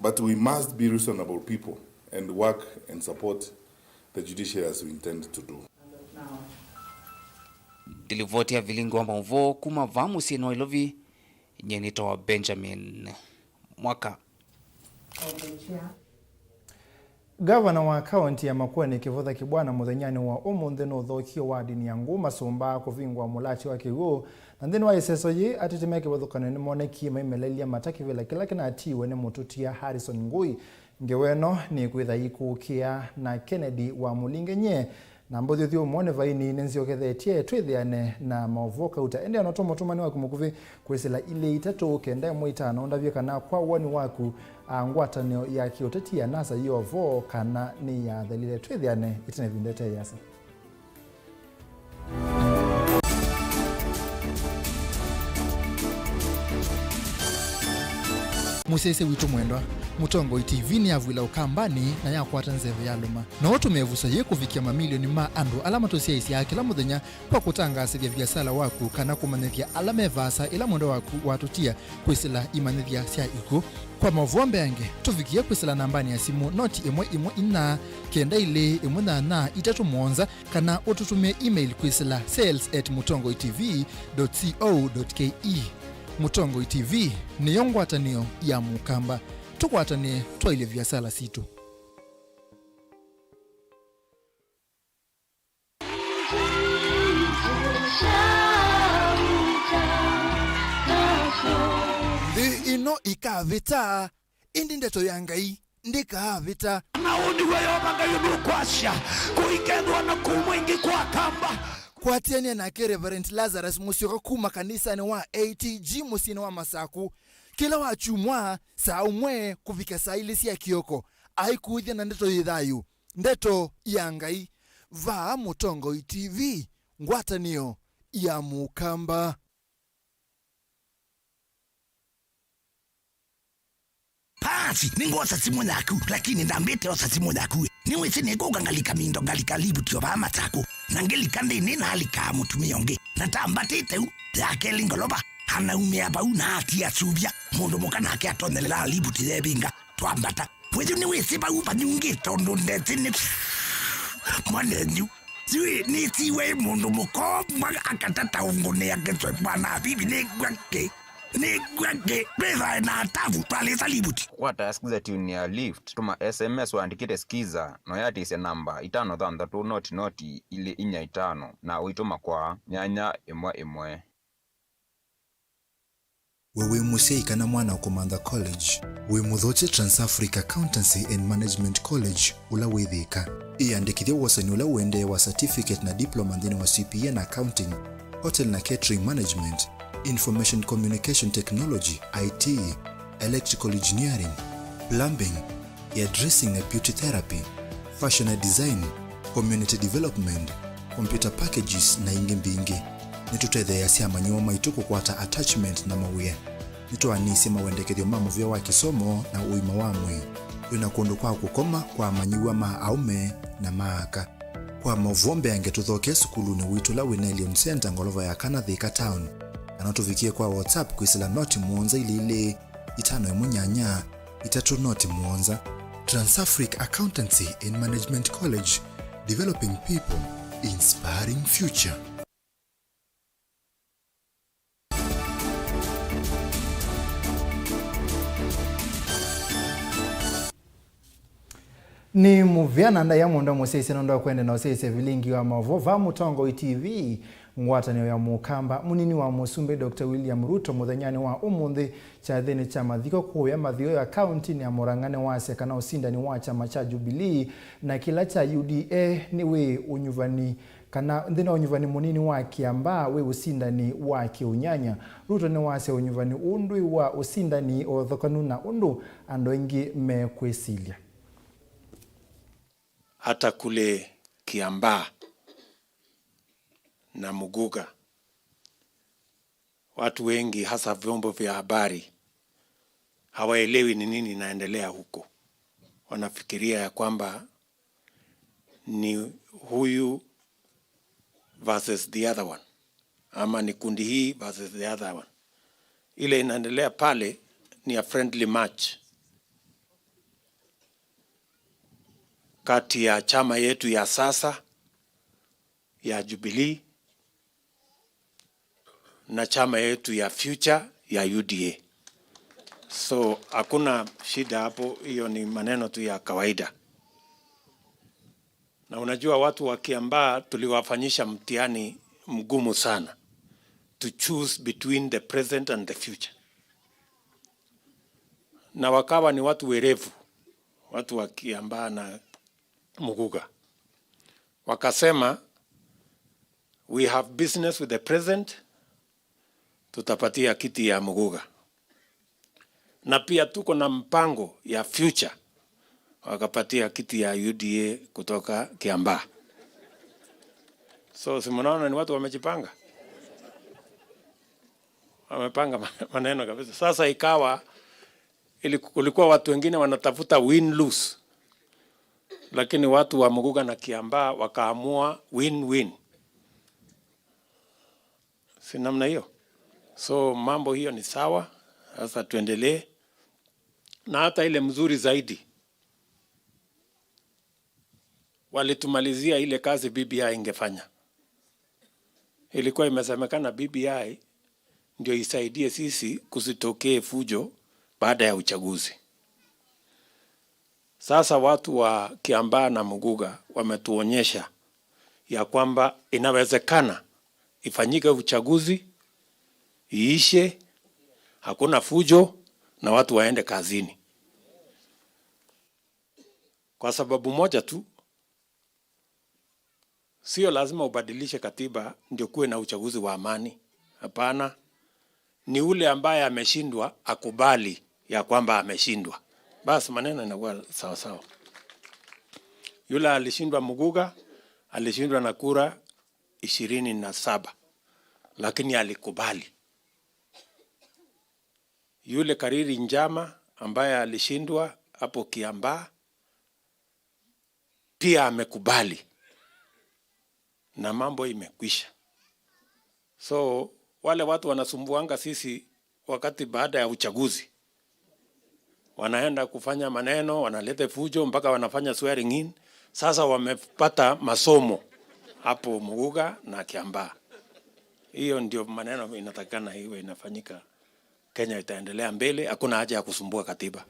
But we must be reasonable people and work and support the judiciary as we intend to do. Ndilivoti ya vilingi wa maũvoo kuma vaa mũsyĩnĩ wa Ilovi, nyie nĩtawa Benjamin Mwaka. Ngavana wa kaũnti ya Makueni Kĩvutha Kĩbwana mũthenyanĩ wa ũmũnthĩ nũthokie wadini ya Ngũũ Masũmba kũvingũa mũlatĩ wa kĩw'ũ, na nthĩnĩ wa ĩseso yĩĩ, ateti me kĩvathũkany'o nĩmonekie maimelelya mata kĩvĩla kĩla kĩnatiiwe nĩ mũtũtia Harrison Ngũi. Ngewa ĩno nĩkwĩtha ĩikũũkĩa na Kennedy wa Mũlinge nyie, na mbũthyũthyũ ũmwe nĩ vaini nĩnzyokethetye twĩthĩane na maũvoo kauta. Ĩndĩ ona tũma ũtũmani waku mũkuvĩ kwĩsĩla ilĩ itatũ kenda ĩmwe itano, ũndavye kana kwa woni waku, a, ngwatanĩo ya kĩũteti ya NASA yĩ ũvoo kana nĩyathelile. Twĩthĩane ĩtina ĩvinda ĩte yĩasa. Mũsyaĩĩsya witũ mwendwa, Mũtongoi T V nĩyavw'ĩla Ũkambanĩ na yakwata nzeve yalũma. No ũtũme ĩvuso yĩĩ kũvikĩa mamilioni ma andũ ala matũsyaĩĩsyaa kĩla mũthenya kwa kũtangaasĩthya viasala waku kana kũmanyĩthya ala me vaasa ĩla mwendwa waku watũtia kwĩsĩla imanyĩthya sya ikw'ũ. Kwa maũvoo mbeange, tũvikĩe kwĩsĩla nambanĩ ya simũ noti ĩmwe ĩmwe inya kenda ilĩ ĩmwe nyanya itatũ mũonza, kana ũtũtũmĩe email kwĩsĩla sales at mũtongoi T V dot co dot K E. Mũtongoi T V nĩyo ngwatanĩo ya Mũkamba. Tũkwatanĩe twaĩlye viasala sitũ. Nthĩ ĩno ĩkavĩta, ĩndĩ ndeto ya Ngai ndĩkaavĩta. Na ũũ nĩw'o Yeova Ngai ũndũ ũkwasya, kũikethĩwa na kũmwa ĩngĩ kwa Akamba. Kwatĩanĩa nake Reverend Lazarus Mũsyoka kuma kanisanĩ wa A T G mũsyĩnĩ wa Masaku kĩla wakyumwa saa ũmwe kũvika saa ilĩ sya kĩoko, aikũĩthya na ndeto yĩ thayũ, ndeto ya Ngai, vaa Mũtongoi T V, ngwatanĩo ya Mũkamba. Basi, nĩngwosa simũ yaku, lakini ndambĩte osa simũ yaku. Nĩwĩsĩ nĩkũka ngalika mindo, ngalika livuti o vaa Masaku. Na ngĩlika nthĩnĩ, nalikaa mũtumĩa ũngĩ. Na tambatĩte u, ya kelĩ ngolova, anaumĩa vau na atia asuvya. Mũndũ mũka nake atonyelelaa livuti yevinga, twambata. Wĩyu nĩwĩsĩ vau vanyungĩte ũndũ ndesĩ nĩ mwanenyu. Yu nĩsiwe mũndũ mũkomwa akatata ũngũnĩa ngeswe mwana avivi nĩngwa kĩ. Nĩngwa kĩ. Wĩthae na atavu twalĩsa livuti. Kwata sikiza tune ya Lift, tũma S M S wandĩkĩte skiza, na ũyatĩsya namba itano thanthatũ noti noti ilĩ inya itano, na ũitũma kwa nyanya ĩmwe ĩmwe. We wĩ mũsyai kana mwana ũkũmantha college? Wĩ mũthokye Trans-Africa Accountancy and Management College ũla wĩ Thĩka. Ĩyandĩkĩthye wosani ũla ũendee wa certificate na diploma nthĩnĩ wa C P A na accounting, hotel na catering management, information communication technology, I T, electrical engineering, plumbing, hairdressing na beauty therapy, fashion na design, community development, computer packages, na ingĩ mbingĩ. Nĩtũtetheeasya amanyĩw'a maitũ kũkwata attachment na mawĩa. Nĩtwaanĩsye mawendekethyo ma mũvĩa wa kĩsomo na ũima wa mwĩĩ. Twĩ na kũndũ kwa kũkoma kwa amanyĩw'a ma aũme na ma aka. Kwa maũvoo mbeange tũthokee sukulunĩ witũ ũla wĩ Nelion Center, ngolova ya kana, Thĩka Town. Kana ũtũvikĩe kwa WhatsApp kwĩsĩla noti mũonza ilĩ ilĩ itano ĩmwe nyanya itatũ noti mũonza. Trans-Africa Accountancy and Management College, developing people, inspiring future. Nĩ mũvea na ndaĩa mũndũ mũsyaĩĩsya nũndũ wa kwenda na ũsyaĩĩsya vilingi wa maũvoo vaa Mũtongoi T V. Ngwatanĩo ya Mũkamba, mũnini wa Mũsumbĩ Doctor William Ruto mũthenyanĩ wa ũmũnthĩ kyathĩnĩ kya mathiko kũũya Mathioya kaũntinĩ ya Murang'a nĩwasya kana ũsindani wa kyama kya Jubilee na kĩla kya U D A nĩ wĩ ũnyuvani, kana nthĩnĩ wa ũnyuvani mũnini wa Kĩambaa wĩ ũsindani wa kĩũnyanya. Ruto nĩwasya ũnyuvani ũũ ndwĩ wa ũsindani ũvathũkanu na ũndũ andũ aingĩ mekwĩsilya. Hata kule Kiambaa na Muguga, watu wengi, hasa vyombo vya habari, hawaelewi ni nini inaendelea huko. Wanafikiria ya kwamba ni huyu versus the other one, ama ni kundi hii versus the other one. Ile inaendelea pale ni a friendly match kati ya chama yetu ya sasa ya Jubilee na chama yetu ya Future ya U D A. So, hakuna shida hapo, hiyo ni maneno tu ya kawaida. Na unajua watu wa Kiambaa tuliwafanyisha mtihani mgumu sana to choose between the present and the future. Na wakawa ni watu werevu, watu wa Kiambaa na Muguga. Wakasema, "We have business with the present, tutapatia kiti ya Muguga. Na pia tuko na mpango ya future." Wakapatia kiti ya U D A kutoka Kiambaa. So, si mnaona ni watu wamejipanga? Wamepanga maneno kabisa. Sasa ikawa ili-, kulikuwa watu wengine wanatafuta win lose, lakini watu wa Muguga na Kiambaa wakaamua win win. Si namna hiyo? So mambo hiyo ni sawa. Sasa tuendelee. Na hata ile mzuri zaidi, walitumalizia ile kazi B B I ingefanya. Ilikuwa imesemekana B B I ndio isaidie sisi kusitokee fujo baada ya uchaguzi. Sasa watu wa Kiambaa na Muguga wametuonyesha ya kwamba inawezekana ifanyike uchaguzi, iishe, hakuna fujo na watu waende kazini. Kwa sababu moja tu, sio lazima ubadilishe katiba ndio kuwe na uchaguzi wa amani. Hapana. Ni ule ambaye ameshindwa akubali ya kwamba ameshindwa. Basi maneno inakuwa sawa sawa. Yule alishindwa Muguga, alishindwa na kura ishirini na saba, lakini alikubali. Yule Kariri Njama ambaye alishindwa hapo Kiambaa, pia amekubali. Na mambo imekwisha. So, wale watu wanasumbuanga sisi wakati baada ya uchaguzi, wanaenda kufanya maneno, wanaleta fujo, mpaka wanafanya swearing in. Sasa wamepata masomo hapo Muguga na Kiambaa. Hiyo ndio maneno inatakikana iwe inafanyika. Kenya itaendelea mbele, hakuna haja ya kusumbua katiba.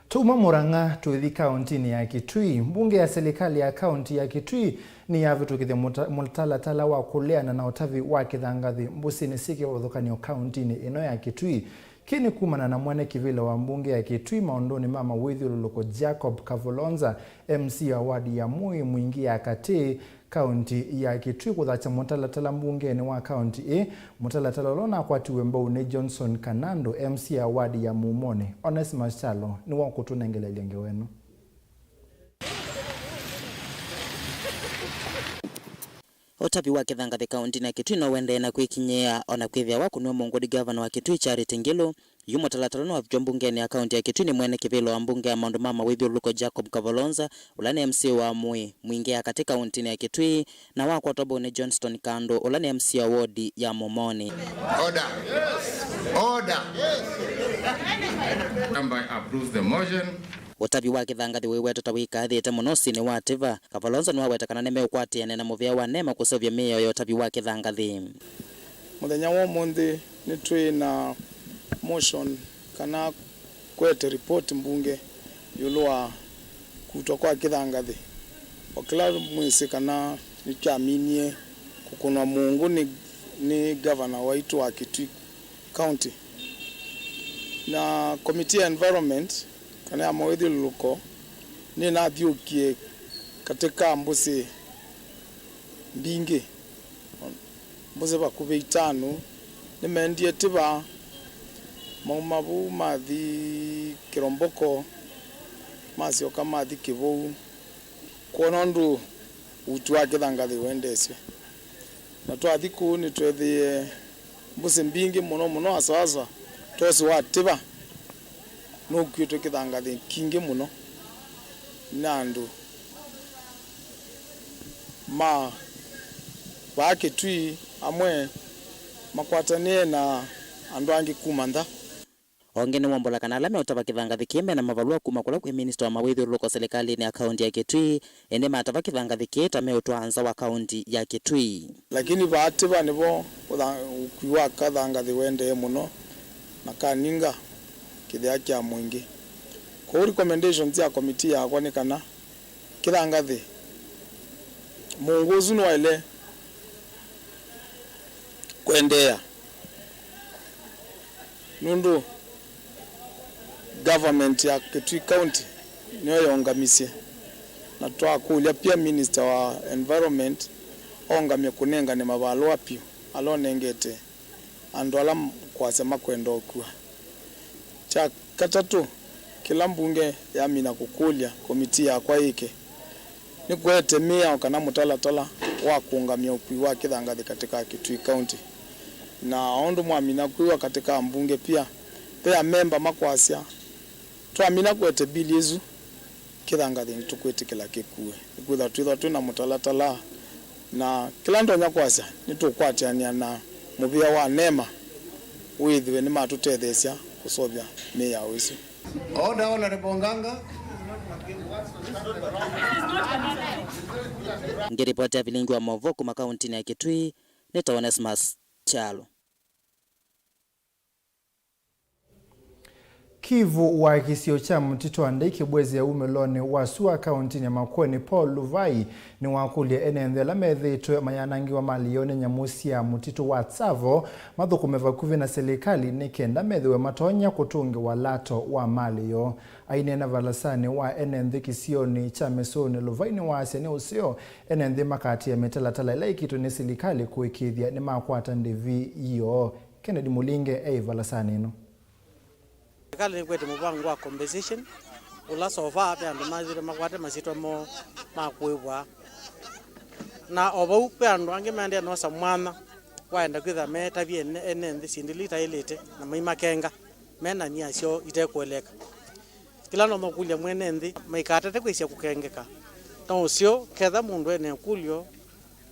Tuma Murang'a tũthi kauntinĩ ya Kitui. Mbunge ya serikali ya kaunti ya Kitui nĩyavĩtũkĩthya mũta-, mũtalatala wa kũleana na ũtavi wa kĩthangathĩ mbũsĩnĩ syĩ kĩvathũkany'o kauntinĩ ĩno ya Kitui. Kĩĩ nĩ kumana na mwene kĩvĩla wa mbunge ya Kitui maũndũnĩ ma mawĩthyũlũlũko Jacob Kavolonza, M C wa wadi ya Mũĩ Mwingĩ ya Katĩ, kaunti ya Kitui kũthasya mũtalatala mbungenĩ wa kaunti ĩĩ, mũtalatala ũla ũnakwatiwe mbau nĩ Johnson Kanandu, M C wa wadi ya Mumoni. Onesmus Kyalo nĩwe ũkũtũnengeleelya ngewa ĩno. Ũtavi wa kĩthangathĩ kauntinĩ ya Kitui no ũendee na kwĩkinyĩĩa, o na kwĩthĩawa kũnw'a mũngũni ngavana wa Kitui Charity Ngilu, yu mũtalatala nĩwavikiwe mbungenĩ ya kaunti ya Kitui nĩ mwene kĩvĩla wa mbunge ya maũndũ ma mawĩthyũlũlũko Jacob Kavolonza, ũla nĩ M C wa Mũĩ Mwingĩ ya Katĩ kauntinĩ ya Kitui, na wakwatwa mbau nĩ Johnston Kandu, ũla nĩ M C wa wodi ya Mumoni. Order. Order. Member approves the motion. Ũtavi wa kĩthangathĩ wĩwetwa ta wĩkathĩte mũno ũsĩnĩ wa Tiva. Kavolonza nĩwaweta kana nĩmeũkwatĩanĩa na mũvĩa wa NEMA kũseũvya mĩao ya ũtavi wa kĩthangathĩ. Mũthenya wa ũmũnthĩ nĩtwĩ na motion kana kũete report mbunge ĩũlũ wa kutwa kwa kĩthangathĩ. O kĩla mwĩsĩ kana nĩkyaminie kũkũnwa mũngũ nĩ, nĩ gavana waitũ wa Kitui County. Na committee ya environment kana ya mawĩthyũlũlũko nĩnathyũkie katĩ ka mbũsĩ mbingĩ, mbũsĩ vakuvĩ itano, nĩmendie Tiva, mauma vu mathi Kĩromboko, masyoka mathi Kĩvũu, kwona ũndũ ũtu wa kĩthangathĩ ũendeesye. Na twathi kũu nĩtweethĩie mbũsĩ mbingĩ mũno mũno, aswa aswa, tosi wa Tiva nũkuĩtwe kĩthangathĩ kingĩ mũno nĩ andũ ma vaa Kitui amwe makwatanĩe na andũ angĩ kuma nza. Onge nĩwombũla kana ala meũtava kĩthangathĩ kĩĩ mena mavalũa kuma kũla kwĩ minista wa mawĩthyũlũlũko silikalĩnĩ ya kaunti ya Kitui, ĩndĩ matava kĩthangathĩ kĩĩ ta meũtwaa nza wa kaunti ya Kitui. Lakini vaa Tiva nĩvo ũtha-, ũkui wa kathangathĩ ũendee mũno na kaninga kĩthea kya mũingĩ. Kwoou recommendations sya committee yakwa nĩ kana Kĩthangathĩ, mũungu ũsu nĩwaĩle kũendeea, nũndũ government ya Kitui County nĩyo yaũngamisye, na twakũlya pia Minister wa Environment aũngamye kũnengane mavalũa vyũ ala ũnengete andũ ala kwasya makwenda ũkua. Kya katatũ, kĩla mbunge yamina kũkũlya komitii yakwa yĩke, nĩkũete mĩao kana mũtalatala wa kũũngamya ũkui wa kĩthangathĩ katĩ ka Kitui County. Na o ũndũ mwamina kwĩw'a katĩ ka mbunge pia, ve amemba makwasya, twamina kũete mbili ĩsu, kĩthangathĩ nĩtũkwĩtĩkĩla kĩkuwe. Nĩkwĩthwa twĩthwa twĩ na mũtalatala, na kĩla ndonya kwasya, nĩtũkwatĩanĩa na mũvĩa wa NEMA wĩthĩwe nĩmatũtetheesya kũseũvya mĩao ĩsu. Order, Honorable Nganga. Ngĩripoti ya vilingi wa maũvoo kuma kauntinĩ ya Kitui, nĩ ta Onesmus Kyalo. Kivu wa kĩsio kya Mũtitũ wa Ndei kĩbwezi ya wumĩlonĩ wa sua kauntinĩ ya Makueni, Paul Luvai, nĩwakũlya ene nthĩ ala methĩĩtwe mayanangĩwa malĩ yoo nĩ nyamũ sya mũtitũ wa Tsavo mathũkũme vakuvĩ na silikalĩ nĩ kenda methĩwe matonya kũtũngĩwa lato wa malĩ yoo. Aineena valasanĩ wa ene nthĩ kĩsionĩ kya Mesũnĩ, Luvai nĩwaasya nĩ ũseo ene nthĩ makatĩĩa mĩtalatala ĩla ĩkĩtwe nĩ silikalĩ kũĩkĩĩthya nĩmakwata ndĩvi yoo. Kennedy Mũlinge e ĩvalasanĩ ĩno. Serikali nĩkwete mũvango wa compensation, ũla so far ve andũ mathire makwate masyĩtwa moo ma kũĩvwa. Na o vau ve andũ angĩ maendee nosa mwanya waenda kwĩtha metavye ene, ene nthĩ syĩndũ ila itaĩlĩte na maimakenga, mena nia syoo itekũeleka. Kĩla no makũlya mwene nthĩ maikatate kwĩsya kũkengeka. Na ũseo, ketha mũndũ ene ĩkũlyo,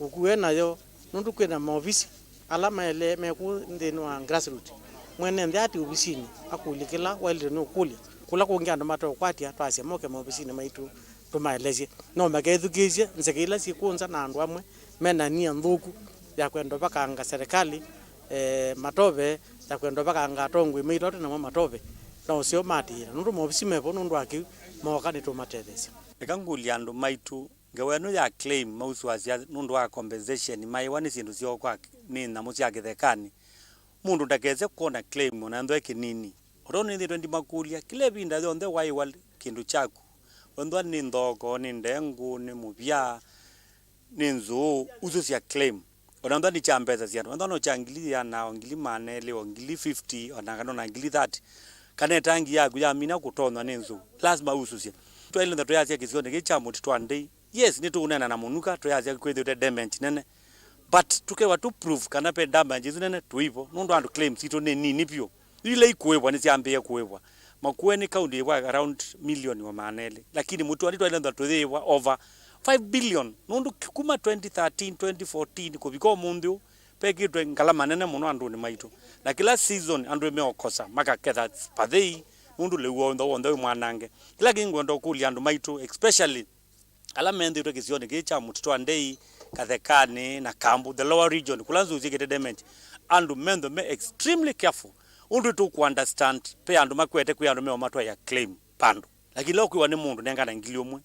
ũkue nayo, nũndũ kwĩ na maovisi ala maele meku nthĩnĩ wa grassroot. Mwene nthĩ ati ovisinĩ akũlye kĩla waĩlĩte nĩ ũkũlya. Kũla kũngĩ andũ mateũkwatya, twasya moke maovisinĩ maitũ tũmaelesye. No makethukĩĩsye nzeke ila syĩkũnza na andũ amwe mena nia nthũku ya kwenda ũvakanga serikali, eh, matove, ya kwenda ũvakanga atongoi maitũ atĩ namo matove. Na ũseo matĩĩna nũndũ maovisi mevo nũndũ wa kĩu, mooka nĩtũmatetheesya. Eka ngũlye andũ maitũ, ngewa ĩno ya claim mausũasya nũndũ wa compensation maĩwa nĩ syĩndũ syoo kwa nĩ nyamũ sya kĩthekanĩ. Mũndũ ndakese kwona claim ona ethĩwa e kĩnini. O tondũ nĩthĩĩtwe ndimakũlya, kĩla ĩvinda yonthe waĩwa kĩndũ kyaku, wethĩwa nĩ nthoko, nĩ ndengũ, nĩ mũvya, nĩ nzũũ, usũsya claim. Ona ethĩwa nĩ kya mbesa sya andũ, wethĩwa no kya ngili ĩana, o ngili maana elĩ, o ngili fifty, ona kana ona ngili thirty, kana ĩtangi yaku yamina kũtonywa nĩ nzũũ, lasima usũsye. Twaĩle ntha twĩasya kĩsionĩ kĩĩ kya Mũtitũ wa Ndei, yes, nĩtũũneena na mũnuka, twĩasya kwĩthĩĩtwe damage nene, but tũkew'a tũ prove kana ve damage ĩsu nene tũivo, nũndũ andũ claim sitũ nĩ nini vyũ. Yu ila ikũĩvwa nĩsyambĩĩe kũĩvwa. Makueni kaunti ĩvwa around million wa maana elĩ, lakini Mũtitũ wa Ndei twaĩle ntha tũyĩĩvwa over five billion, nũndũ kuma twenty thirteen, twenty fourteen kũvika ũmũnthĩ ũũ, vekĩtwe ngalama nene mũno andũnĩ maitũ, na kĩla season andũ meũkosa makaketha pathei, nũndũ lĩu w'onthe w'onthe wĩ mwanange. Kĩla kĩngwenda ũkũlya andũ maitũ, especially ala menthĩtwe kĩsionĩ kĩĩ kya Mũtitũ wa Ndei, Kathekanĩ na Kambu, the lower region, kũla nzũũ syĩkĩte damage, andũ menthwe me extremely careful. Ũndũ tũkũ understand, ve andũ makwete kwĩ andũ meũmatwaĩa claim vandũ. Lakini ĩla ũkwĩwa nĩ mũndũ nengana ngili ũmwe,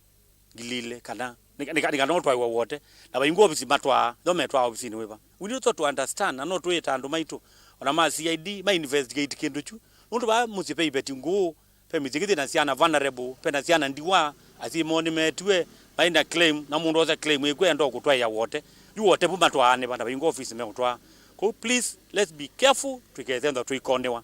ngili ilĩ, kana nĩ, nĩ, nĩ kana ũtwaĩwa wote, na vaingĩ ovisi matwaa, yo metwaa ovisinĩ wĩva? We need to understand, na no twĩĩta andũ maitũ, ona ma C I D, ma investigate kĩndũ kyu. Nũndũ vaa mũsyĩ ve iveti ngũũ, ve mĩsyĩ ĩngĩ yĩ na syana vulnerable, ve na syana ndiwa, asyai moo nĩmetiwe, mai na claim, na mũndũ osa claim ĩkw'o enda kũtwaĩa wote. Yu wote vu matwaa nĩ va, na vaingĩ ofisi meũtwaa. Kwoou please, let's be careful, tũikese ntha tũikonewa.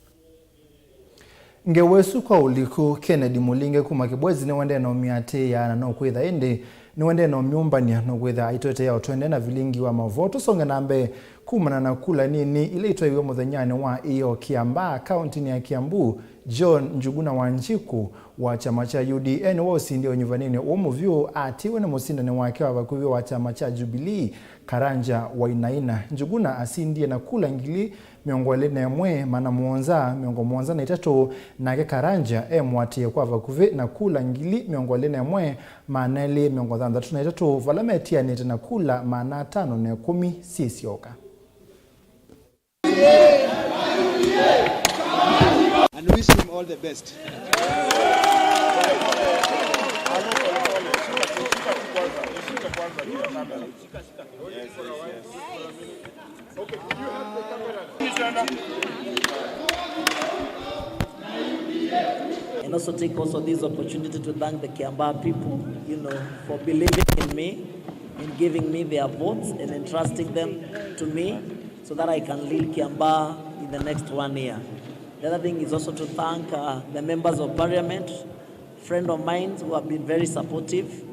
Ngewa ĩsu kwa ũliku, Kennedy Mũlinge kuma Kĩbwezi nĩwendee na ũmĩatĩĩa na no kwĩtha ĩndĩ nĩwendee na ũmyũmbany'a no kwĩtha aitweteea o twende na vilingi wa maũvoo. Tũsonge na mbee kumana na kula nini ila itwaiwe mũthenyanĩ wa ĩoo Kiambaa, kauntinĩ ya Kiambu, John Njuguna Wanjiku wa kyama kya U D A nĩwe ũsindie ũnyuvanĩnĩ ũũ mũvyũ atiiwe nĩ mũsindani wake wa vakuvĩ wa kyama kya Jubilee, Karanja Wainaina. Njuguna asindie na kula ngili mĩongo ĩlĩ na ĩmwe, maana mũonza, mĩongo mũonza na itatũ, nake Karanja emũatĩĩe kwa vakuvĩ na kula ngili mĩongo ĩlĩ na ĩmwe, maana elĩ mĩongo thanthatũ na itatũ, vala metianĩte na kula maana atano na ĩkũmi syĩ syoka. And wish him all the best. And also take also this opportunity to thank the Kiambaa people, you know, for believing in me, in giving me their votes and entrusting them to me so that I can lead Kiambaa in the next one year. The other thing is also to thank, uh, the members of parliament, friend of mine who have been very supportive,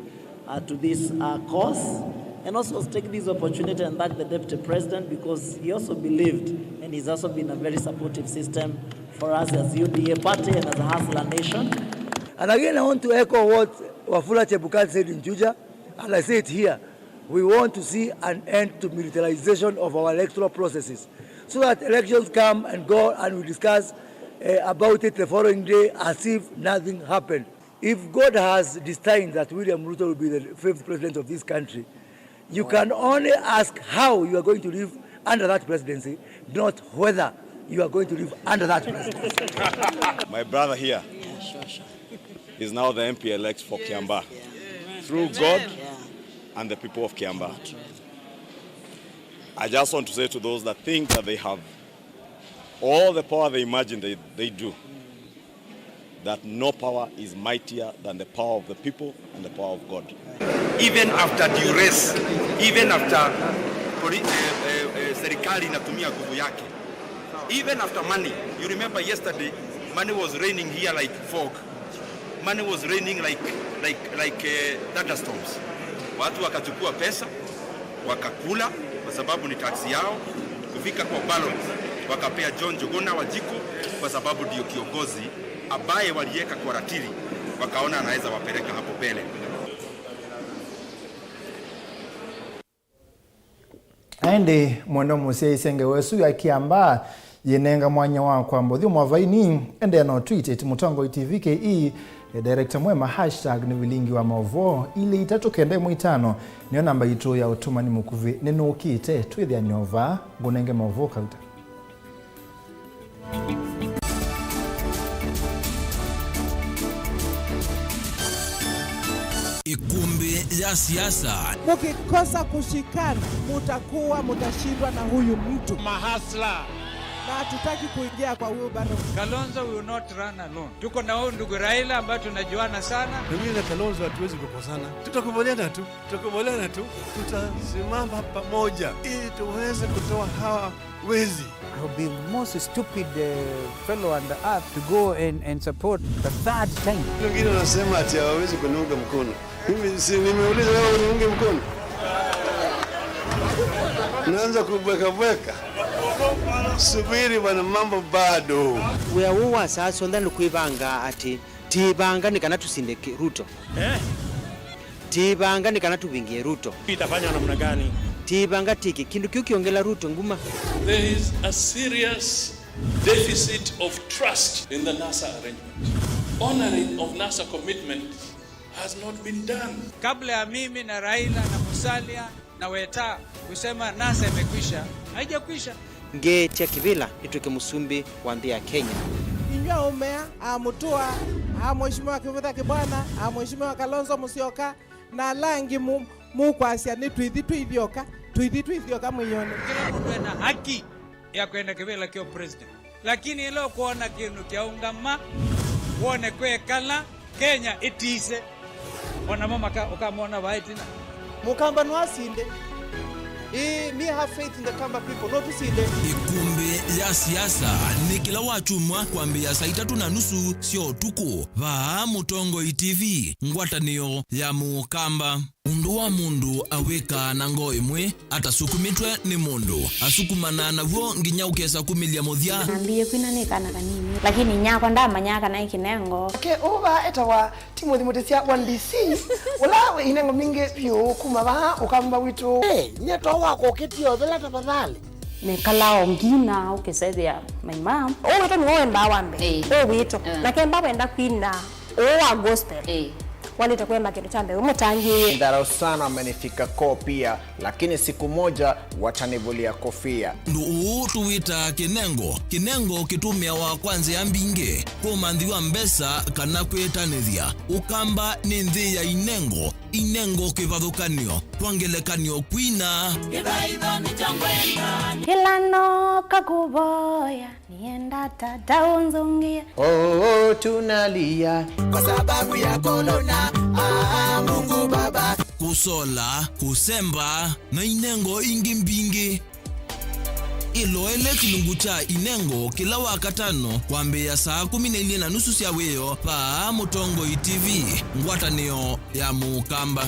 uh, to this, uh, cause, and also take this opportunity and thank the deputy president because he also believed and he's also been a very supportive system for us as U D A party and as a hustler nation. And again, I want to echo what Wafula Chebukati said in Juja, and I say it here. We want to see an end to militarization of our electoral processes so that elections come and go and we discuss, eh, about it the following day as if nothing happened. If God has destined that William Ruto will be the fifth president of this country, you can only ask how you are going to live under that presidency, not whether you are going to live under that presidency. My brother here is now the M P elect for Kiambaa through God and the people of Kiambaa. I just want to say to those that think that they have all the power they imagine they, they do, that no power is mightier than the power of the people and the power of God. Even after duress, even after poli- eh, eh, eh, serikali inatumia nguvu yake, even after money, you remember yesterday, money was raining here like fog. Money was raining like, like, like, eh, thunderstorms. Watu wakachukua pesa, wakakula kwa sababu ni tax yao. Kufika kwa ballot, wakapea John Njuguna Wanjikũ kwa sababu ndio kiongozi ambaye waliweka kwa ratili, wakaona anaweza wapeleka hapo mbele. Ĩndĩ mwendwa mũsyaĩĩsya, ngewa ĩsu ya Kiambaa yĩnenga mwanya wa kwamba ũthyũmũa vaini. Endeea na ũtwitĩti Mũtongoi T V K E, e, Director Mwema, hashtag nĩ vilingi wa maũvoo, ilĩ itatũ kenda ĩmwe itano nĩyo namba yitũ ya ũtũmani mũkuvĩ. Nĩnũkĩte twĩthĩane o vaa, ngũnenge maũvoo kauta. Ĩkũmbĩ ya siasa. Mkikosa kushikana, mutakuwa mutashindwa na huyu mtu. Mahasla. Na hatutaki kuingia kwa wheelbarrow. Kalonzo will not run alone. Tuko na huyu ndugu Raila ambaye tunajuana sana. Na mimi na Kalonzo hatuwezi kukosana. Tutakubaliana tu. Tutakubaliana tu. Tutasimama pamoja ili tuweze kutoa hawa wezi. I'll be the most stupid, uh, fellow on the earth to go and, and support the third time. Wengine wanasema ati hawawezi kuniunga mkono. Mimi si nimeuliza wewe uniunge mkono? Naanza kubweka bweka. Subiri bwana, mambo bado. Wĩa ũũ wa saa syonthe nĩ kwĩvanga atĩ tĩĩvanga nĩ kana tũsinde kĩ-, Ruto. Eh? Tĩĩvanga nĩ kana tũvingĩe Ruto. Itafanywa namna gani? Tĩĩvanga tĩke kĩndũ kĩu kĩongela Ruto nguma. There is a serious deficit of trust in the NASA arrangement. Honoring of NASA commitment has not been done. Kabla ya mimi na Raila na Musalia na Weta kusema NASA imekwisha, haijakwisha. Ngeetya kĩvĩla nĩtw'ĩke mũsumbĩ wa nthĩ ya Kenya. Inyw'ĩ aũme aa, aa Mũtũa, aa Mheshimiwa Kĩvutha Kĩbwana, aa Mheshimiwa Kalonzo Musyoka, na ala angĩ mu-, mũkwasya nĩ tũithi twĩ ithyoka, tũithi twĩ ithyoka mwĩone. Kĩla mũndũ ena haki ya kwenda kĩvĩla kya president. Lakini ĩla ũkwona kĩndũ kyaũngama, wone kwekala, Kenya ĩtise. O namo maka-, ũkamona vaa ĩtina. Mũkamba no asinde. Ĩĩ, me have faith in the Kamba people. No tũsinde. Ĩkũmbĩ ya siasa nĩ kĩla wakyumwa kwambĩĩa saa itatũ na nusu sya ũtukũ. Vaa Mũtongoi T V, ngwatanĩo ya Mũkamba. Ũndũ wa mũndũ awĩkaa na ngoo ĩmwe, atasukumĩtwe nĩ mũndũ, asukumanaa naw'o nginya ũkesa kumĩlya mũthya. Nambĩĩe kwina nĩ kana kanini, lakini inyakwa ndamanyaa kana ĩ kĩnengo. Nake ũũ vaa etawa Timothy Mutisya wa D C, ũla wĩ inengo mbingĩ vyũ kuma vaa Ũkamba witũ. Hey, nye to wakwa ũkĩtie ũthela tafadhali. Nĩkalaa o ngina ũkĩsethĩa my mom. Ũũ wĩto nĩwe wendaa wa mbee. Ĩĩ. Ũũ wĩto. Mm. Nake mba wenda kwina ũũ wa gospel. Ĩĩ. Walĩte kũema kĩndũ kya mbee, mũtangĩĩe. Dharau sana, amenifika koo pia, lakini siku moja watanivulia kofia. Ũndũ ũũ tũwĩtaa kĩnengo. Kĩnengo kĩtũmĩawa kwa nzĩa mbingĩ, kwa ũmanthi wa mbesa kana kwĩtanĩthya. Ũkamba nĩ nthĩ ya inengo. Inengo kĩvathũkanyo, kwa ngelekany'o, kwina. Kĩla nooka kũvoya, nĩenda tata ũnzũngĩe. Oh, tunalia kwa sababu ya korona. Ah, Mungu Baba. Kũsola, kũsemba, na inengo ingĩ mbingĩ. Ĩloele kĩlungu kya Inengo kĩla Wakatano kwambĩĩa saa kũmi na ilĩ na nusu sya wĩoo vaa Mũtongoi T V, ngwatanĩo ya Mũkamba.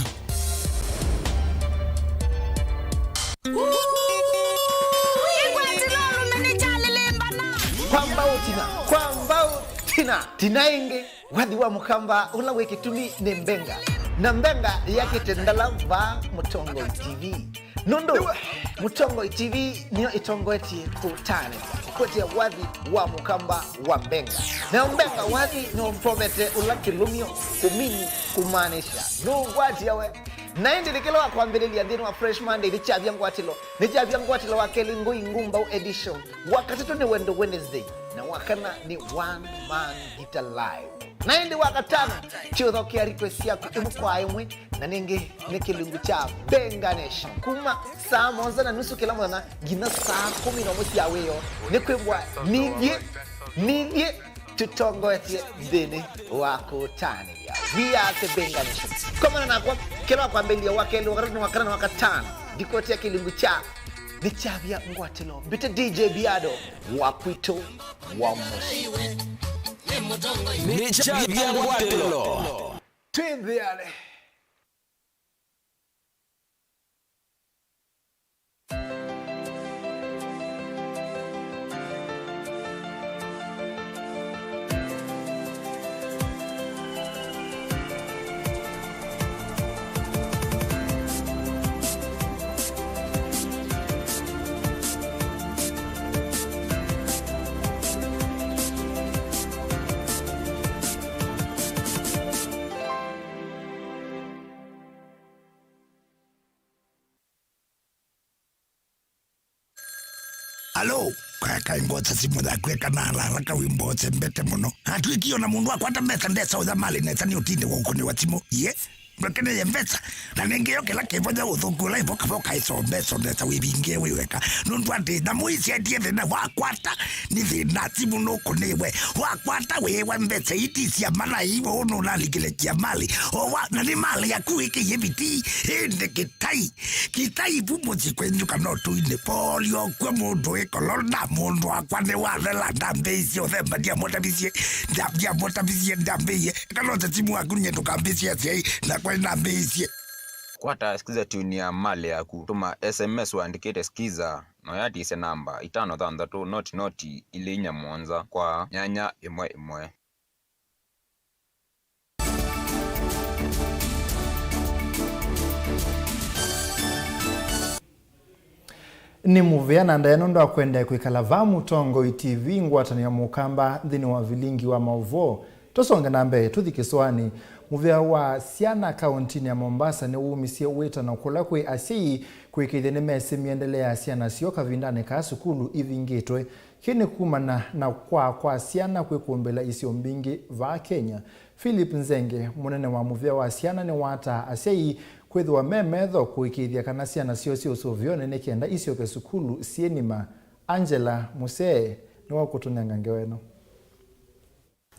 Kwa mbau tina, kwa mbau tina, tina ĩngĩ. Wathi wa Mũkamba ũla wĩ kĩtumi nĩ Mbenga, na Mbenga yakĩte ndala vaa Mũtongoi T V. Nũndũ Mũtongoi T V nĩyo ĩtongoetye kũtanĩthya kũkwetya wathi wa Mũkamba wa Mbenga. Nayo Mbenga wathi nĩũmpovete ũla kĩlũmyo kũmini kũmaanisha nũngwatia we. Na ĩndĩ nĩ kĩla wa kwambĩlĩlya nthĩnĩ wa Fresh Monday nĩkyavya ngwatĩlo, nĩkyavya ngwatĩlo wa kelĩ Ngũi Ngumbau edition. Wa katatũ nĩ Wendo Wednesday, na wa kana nĩ One Man Guitar Live. Na ĩndĩ wa katano kyũthokea request syaku ĩmwe kwa ĩmwe, na nĩngĩ nĩ kĩlungu kya Benga Nation. Kuma saa mũonza na nusu kĩla mũthenya nginya saa kũmi na ũmwe sya wĩoo, nĩ kwĩmbwa nithyĩ, nithyĩ tũtongoetye nthĩnĩ wa kũtanĩthya. We are the Benga Nation. Komana nakwa kĩla wa kwambĩlĩlya wa kelĩ, wa katatũ, wa kana na wa katano, ndikũetea kĩlungu kya nĩkyavya ngwatĩlo. Mbĩte D J Biado wa kwitũ wa mũsyĩ. Nĩkyavya ngwatĩlo. Twĩ nthĩanĩ. Alo, kakai ngwota simũ yaku eka na haraka wĩmbote mbete mũno. Atwĩkie ona mũndũ akwata mbesa ndesa ũya malĩ nesa nĩ ũtinde wa ũkũnĩwa simũ. Ye, ndwekeneye mbesa. Na nĩngĩ yo kĩla kĩvonya ũthũku ũla ĩvoka voka ĩsombesa ndesa wĩvingie wĩ weka. Nũndũ atĩ nyamũ ici endie thĩna wakwata nĩ thĩna simũ nũkũnĩwe. Wakwata wĩwa mbesa iti cia malai ũũ nũnalikile kia malĩ. Owa, na nĩ malĩ yaku ĩkĩie viti. Ĩndĩ kĩtai. Kĩtai vu mũsyĩ kwenyu kana ũtũinĩ. Polio kwĩ mũndũ wĩ kolona, mũndũ wakwa nĩwathela, ndambĩĩisye ũthemba, ndiamũtavisye, nda-, ndiamũtavisye, ndambĩĩie. Eka note simu waku nyie ndũkambĩĩsye asyai, nakwa nĩnambĩĩisye. Kwata Skiza tune ya malĩ yaku, tũma S M S ũandĩkĩte Skiza, na ũyatisye namba itano thanthatũ noti noti ilĩ inya mũonza kwa nyanya ĩmwe ĩmwe. Nĩ mũvea na ndaĩa nũndũ wa kũendeea kwĩkala vaa Mũtongoi T V, ngwatanĩo ya Mũkamba nthĩnĩ wa vilingi wa maũvoo. Tũsonge na mbee, tũthi kĩsũanĩ. Mũvea wa syana kaũntinĩ ya Mombasa nĩwumisye wĩtano kũla kwĩ asyai kũĩkĩĩthya nĩmesĩ mĩendele ya syana syoo kavindanĩ kaa sukulu ivingĩtwe. Kĩĩ nĩ kumana na kwaa kwa syana kwĩkũmbĩla isio mbingĩ vaa Kenya. Philip Nzenge, mũnene wa mũvĩa wa syana, nĩwataa asyai kwĩthĩwa me metho kũĩkĩĩthya kana syana syoo syĩ ũsũvĩonĩ nĩ kenda isyoke sukulu syĩ nima. Angela Musee nĩwakũtũnenga ngewa ĩno.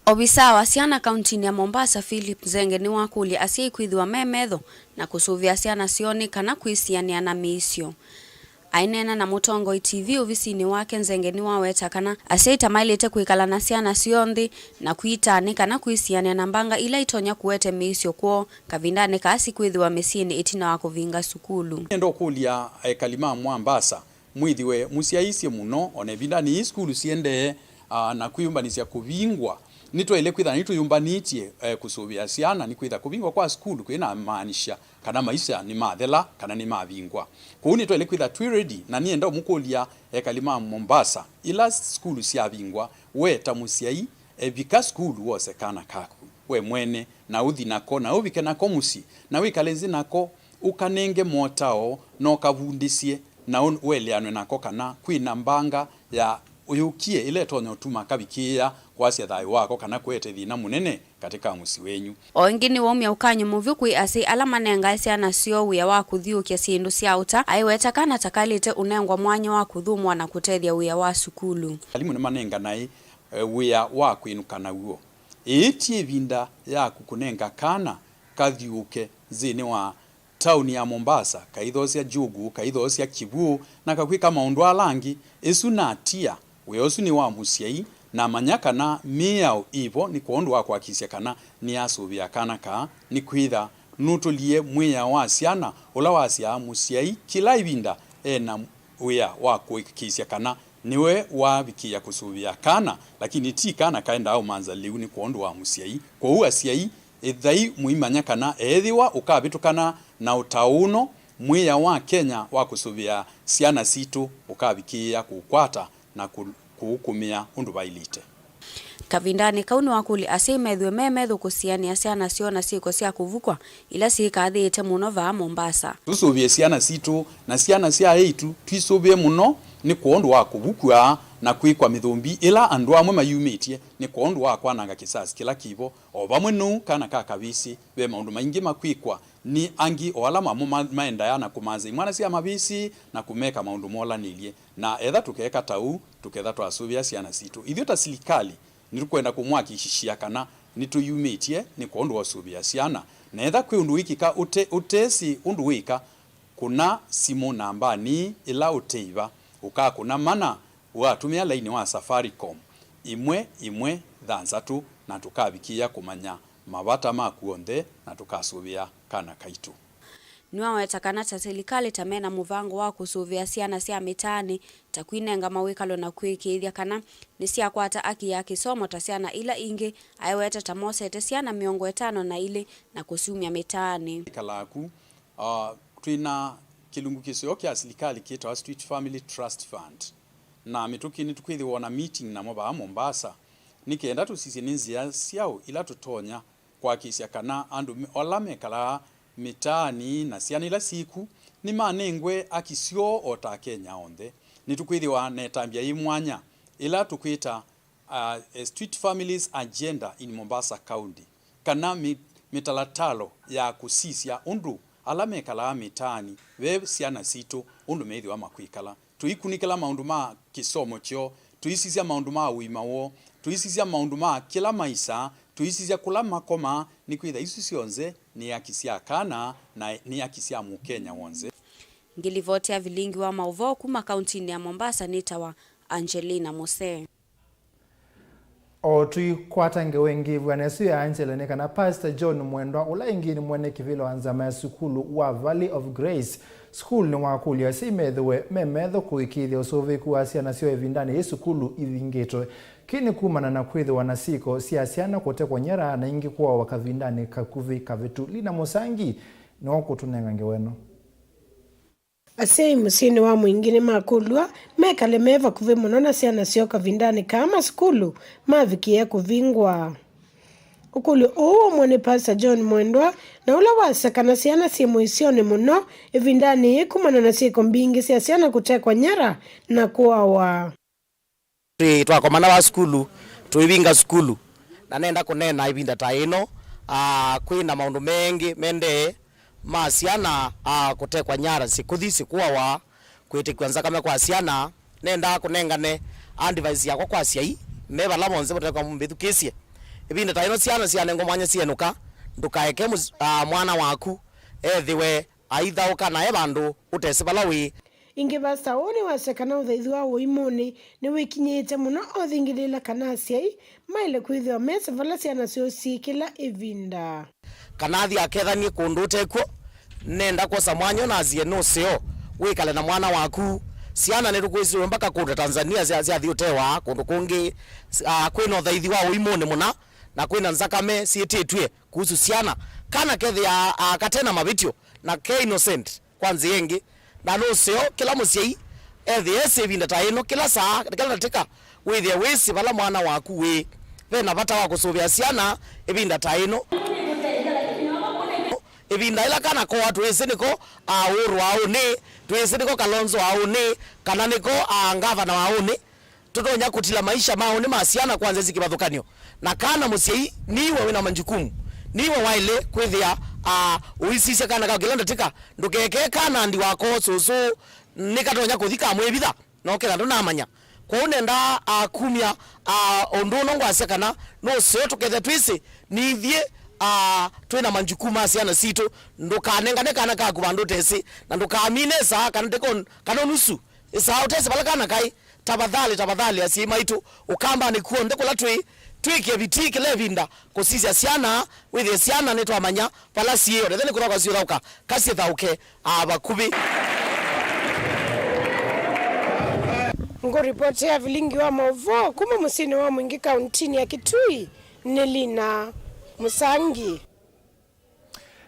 Ovisaa wa syana kauntinĩ ya Mombasa, Philip Nzenge, nĩwakũlya asyai kwĩthĩwa me metho na kũsũvĩa syana syoo nĩ kana kwĩsianĩa na mĩisyo. Aineena na Mũtongoi T V ovisinĩ wake, Nzenge nĩwaweta kana asyai ta maĩlĩte kwĩkala na syana syoo nthĩ na kwitaa nĩ kana kwĩsianĩa na mbanga ila itonya kũete mĩisyo kwoo kavindanĩ kaa sikwĩthĩwa mĩsyĩnĩ ĩtina wa kũvinga sukulu. Nĩenda ũkũlya ekali ma Mombasa, mwĩthĩwe mũsyaĩĩsye mũno o na ĩvindanĩ yĩĩ sukulu siendee, a, na kwĩyũmbanĩsya kũvingwa. Nĩtwaĩle kwĩthĩwa nĩtwĩyũmbanĩtye, e, kũsũvĩa syana, nĩkwĩthĩwa kũvingwa kwa sukulu kwĩnamaanisya kana maisha nĩmathela kana nĩmavingwa. Kwoou nĩtwaĩle kwĩthĩwa twĩ ready, na nĩenda ũmũkũlya ekali ma Mombasa, ĩla sukulu syavingwa, we ta mũsyai, e, vika sukulu wose kana kaku. we mwene, na ũthi nako, na ũvike nako mũsyĩ, na wĩkale nzĩ nako, ũkanenge motao, na ũkavundĩsye, na ũ-, ũeleanwe nako kana kwĩ na mbanga ya ũyũkie ĩla ĩtonya ũtuma kavikĩĩa kwasya thayũ wako kana kũete thĩna mũnene katĩ ka mũsyĩ wenyu. O ĩngĩ, nĩwaumya ũkany'o mũvyũ kwĩ asyai ala manengae syana syoo wĩa wa kũthiũũkya syĩndũ sya ũta, aiweta kana ta kaĩlĩte ũnengwa mwanya wa kũthũmũa na kũtethya wĩa wa sukulu. Alimũ nĩmanenganae, e, wĩa wa kwĩnũka naw'o. Ĩĩ ti ĩvinda yaku kũnenga kana kathiũũke nzĩnĩ wa taoni ya Mombasa, kaithoosya njugu, kaithoosya kĩw'ũ, na kakwĩka maũndũ ala angĩ. Ĩsu natia, wĩa ũsu nĩ wa mũsyai, na manya kana mĩao ĩ vo nĩ kwondũ wa kũhakikisya kana nĩasũvĩa kana kaa, nĩkwĩtha nũtũlie mwĩao wa syana ũla wasyaa mũsyai kĩla ĩvinda e na wĩa wa kũĩkĩĩsya kana nĩwe wavikĩĩa kũsũvĩa kana, lakini ti kana kaendaa ũmanza lĩu nĩ kwondũ wa mũsyai. Kwoou asyai, ĩthai mũimanya kana ethĩwa ũkavĩtũkana na ũtao ũno, mwĩao wa Kenya wa kũsũvĩa syana sitũ ũkavikĩĩa kũũkwata na kũ-, kũũkũmĩa ũndũ vaĩlĩte. Kavindanĩ kau nĩwakũlya asyai methĩwe me methũ kũsianĩa syana syoo na syĩko sya kũvukwa ila syĩkathĩĩte mũno vaa Mombasa. Tũsũvĩe syana sitũ, na syana sya eĩtu twisũvĩe mũno nĩ kwondũ wa kũvukw'a na kwĩkwa mĩthũmbi ĩla andũ amwe mayumĩtye nĩ kwondũ wa kwananga kĩsasi kĩla kĩvo, o vamwe nũu kana ka kavĩsĩ. Ve maũndũ maingĩ makwĩkwa nĩ angĩ o ala mamo ma-, maendaa na kũmanza imwana sya mavĩsĩ na kũmeka maũndũ molanĩlye. Na etha tũkeeka ta ũu, tũketha twasũvĩa syana sitũ. Ithyĩ ta silikalĩ, nĩtũkwenda kũmũhakikishia kana nĩtũyumĩtye nĩ kwondũ wa ũsũvĩa syana. Na etha kwĩ ũndũ wĩkĩka ũte-, ũtesĩ ũndũ wĩka, kũna simũ nambanĩ ĩla ũteĩva, ũkakũna mana, ũatũmĩa laini wa Safaricom, ĩmwe ĩmwe thanthatũ, na tũkavikĩĩa kũmanya mavata maku onthe na tũkasũvĩa kana kaitũ. Nĩwaweta kana ta silikalĩ ta mena mũvango wa kũsũvĩa syana sya mĩtaanĩ, ta kwinenga mawĩkalo na kwĩkĩĩthya kana nĩsyakwata aki ya kĩsomo ta syana ila ingĩ, aiweta ta mosete syana mĩongo ĩtano na ilĩ na kũsyumya mĩtaanĩ. Ĩkalaa ku, ah, twĩ na kĩlungu kĩseo kya silikalĩ kĩtawa Street Family Trust Fund, na mĩtũkĩ nĩtũkwĩthĩwa na meeting namo vaa Mombasa, nĩ kenda tũsisye nĩ nzĩa syaũ ila tũtonya kũhakikisya kana andũ me-, ala mekalaa mĩtaanĩ na syana ila syĩ ku nĩmanengwe aki syoo o ta Akenya onthe. Nĩtũkwĩthĩwa na ĩtambya yĩ mwanya ĩla tũkwĩta, uh, a Street Families Agenda in Mombasa County, kana mĩ-, mĩtalatalo ya kũsisya ũndũ ala mekalaa mĩtaanĩ ve syana sitũ ũndũ methĩwa makwĩkala. Tũikunĩkĩla maũndũ ma kĩsomo kyoo, tũisisya maũndũ ma ũima woo, tũisisya maũndũ ma kĩla maisaa, tũisisya kũla makomaa, nĩkwĩtha isu syonthe nĩ aki sya kana na nĩ aki sya Mũkenya w'onthe. Ngĩlivoti ya vilingi wa maũvoo kuma kauntinĩ ya Mombasa nĩtawa Angelina Mose. O tũikwata ngewa ĩngĩ ĩvuanĩsyo ya Angela nĩ kana Pastor John Mwendwa, ũla ĩngĩ nĩ mwene kĩvĩla wa nzama ya sukulu wa Valley of Grace School, nĩwakũlya asyai methĩwe me metho kũĩkĩĩthya ũsũvĩĩku wa syana syoo ĩvindanĩ yĩĩ sukulu ivingĩtwe. Kĩĩ nĩ kumana na kwĩthĩwa na syĩko sya syana kũtekwa nyara na ingĩ kũawa kavindanĩ kakuvĩ kavĩtu. Lina Mũsangi nĩwe ũkũtũnenga ngewa ĩno. Asyai mũsyĩnĩ wa Mwingĩ nĩmakũlw'a mekale me vakuvĩ mũno na syana syoo kavindanĩ kaa masukulu mavikĩe kũvingwa. Ũkũlyo ũũ waumw'a nĩ Pastor John Mwendwa, na ũla wasya kana syana syĩ mũisyonĩ mũno ĩvindanĩ yĩĩ kumana na syĩko mbingĩ sya syana kũtekwa nyara na kũawa. Twĩ twakomana vaa sukulu, tũivinga sukulu, na nenda kũneena ĩvinda ta ĩno, aa, kwĩ na maũndũ mengĩ mendee ma syana, aa, kũtekwa nyara, syĩkũthi, syĩkũawa, kwĩtĩkw'a nzakame kwa syana. Nendaa kũnengane advice yakwa kwa asyai me vala vonthe mũtekwa mũmbĩthukĩĩsye. Ĩvinda ta ĩno syana syanengwa mwanya syenũka, ndũkaeke mũs-, aa, mwana waku ethĩwe aithaũka na e vandũ ũtesĩ vala wĩ. Ĩngĩ, Pastor ũũ nĩwasya kana ũthaithi wa ũimũnĩ nĩwĩkinyĩĩte mũno, othingĩlĩĩla kana asyai maĩle kwĩthĩwa mesĩ vala syana syoo syĩ kĩla ĩvinda. Kana athi akethanie kũndũ ũtekw'o, nenda kwosa mwanya ũnasye nĩ ũseo wĩkale na mwana waku. Syana nĩtũkwĩsĩwe mbaka kũndũ ta Tanzania sya, syathi ũtewa kũndũ kũngĩ, ah, kwĩna ũthaithi wa ũimũnĩ mũna, na kwĩna nzakame syĩtĩtw'e kuhusu syana. Kana kethĩaa, ah, kate na mavĩtyo na ke innocent kwa nzĩa ĩngĩ. Na nĩ ũseo kĩla mũsyai ethĩe esĩ ĩvinda ta ĩno, kĩla saa, kĩla ndatĩka, wĩthĩe wĩsĩ vala mwana waku wĩ. ve na vata wa kũsũvĩa syana ĩvinda ta ĩno. Ĩvinda ĩla kana koa twĩsĩ nĩko aũrũ aũnĩ, twĩsĩ nĩko Kalonzo aũnĩ, kana nĩko a ngavana wa aũnĩ. Tũtonya kũtila maisha ma ũnĩ ma syana kwa nzĩa syĩ kĩvathũkany'o. Na kana mũsyai, niwe wĩna majukumu, niwe waĩle kwĩthĩa, a, ũisisya kana kau kĩla ndatĩka. Ndũkekee kana ndi wako sũsũ nĩkatonya kũthi kamwĩvitha, no ketha ndũnamanya. Kwoou nendaa, a, kumya, a, ũndũ ũno ngwasya kana nũseo tũkethĩa twĩsĩ nithyĩ, a, twĩna majukumu ma syana sitũ. Ndũkanengane kana kaku vandũ ũtesĩ, na ndũkamine saa kana ndĩko, kana nusu ĩsaa ũtesĩ vala kana kaĩ. Tafadhali, tafadhali, asyai maitũ, Ũkambanĩ kw'onthe kũla twĩ, twĩkĩe vitii kĩla ĩvinda kũsisya syana, wĩthĩe syana nĩtwamanya vala syĩ, o na ethĩwa nĩkũthaũka syũthaũka, kasyĩthaũke, a, vakuvĩ. Ngũripotea vilingi wa maũvoo kuma mũsyĩnĩ wa Mwingĩ kauntinĩ ya Kitui nĩ Lina Mũsangi.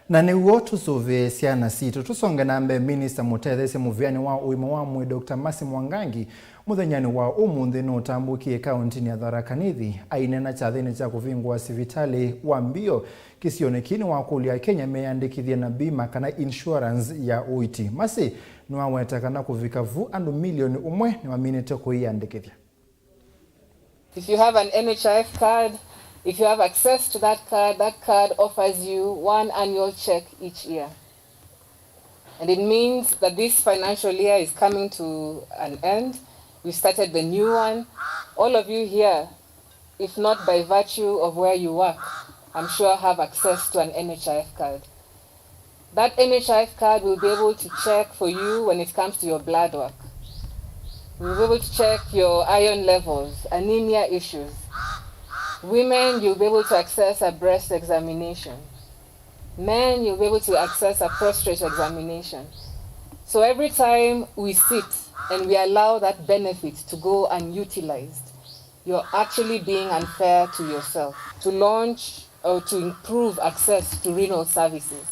Na nĩw'o tũsũvĩe syana sitũ. Tũsonge na mbee, minista mũtetheesya mũvĩanĩ wa ũima wa mwĩĩ, Doctor Mercy Mwangangi, mũthenyanĩ wa ũmũnthĩ nũtambũkie kauntinĩ ya Tharaka Nithi. Aineena kyathĩnĩ kya kũvingũa sivitalĩ wa mbio kĩsionĩ kĩĩ, nĩwakũlya Akenya meyandĩkĩthye na bima kana insurance ya ũiiti. Mercy nĩwaweta kana kũvika vu andũ milioni ũmwe nĩmaminĩte kũiyandĩkĩthya. If you have an N H I F card, if you have access to that card, that card offers you one annual check each year. And it means that this financial year is coming to an end. We started the new one. All of you here, if not by virtue of where you work, I'm sure have access to an N H I F card. That N H I F card will be able to check for you when it comes to your blood work. We'll be able to check your iron levels, anemia issues. Women, you'll be able to access a breast examination. Men, you'll be able to access a prostate examination. So every time we sit and we allow that benefit to go unutilized, you're actually being unfair to yourself. To launch or to improve access to renal services.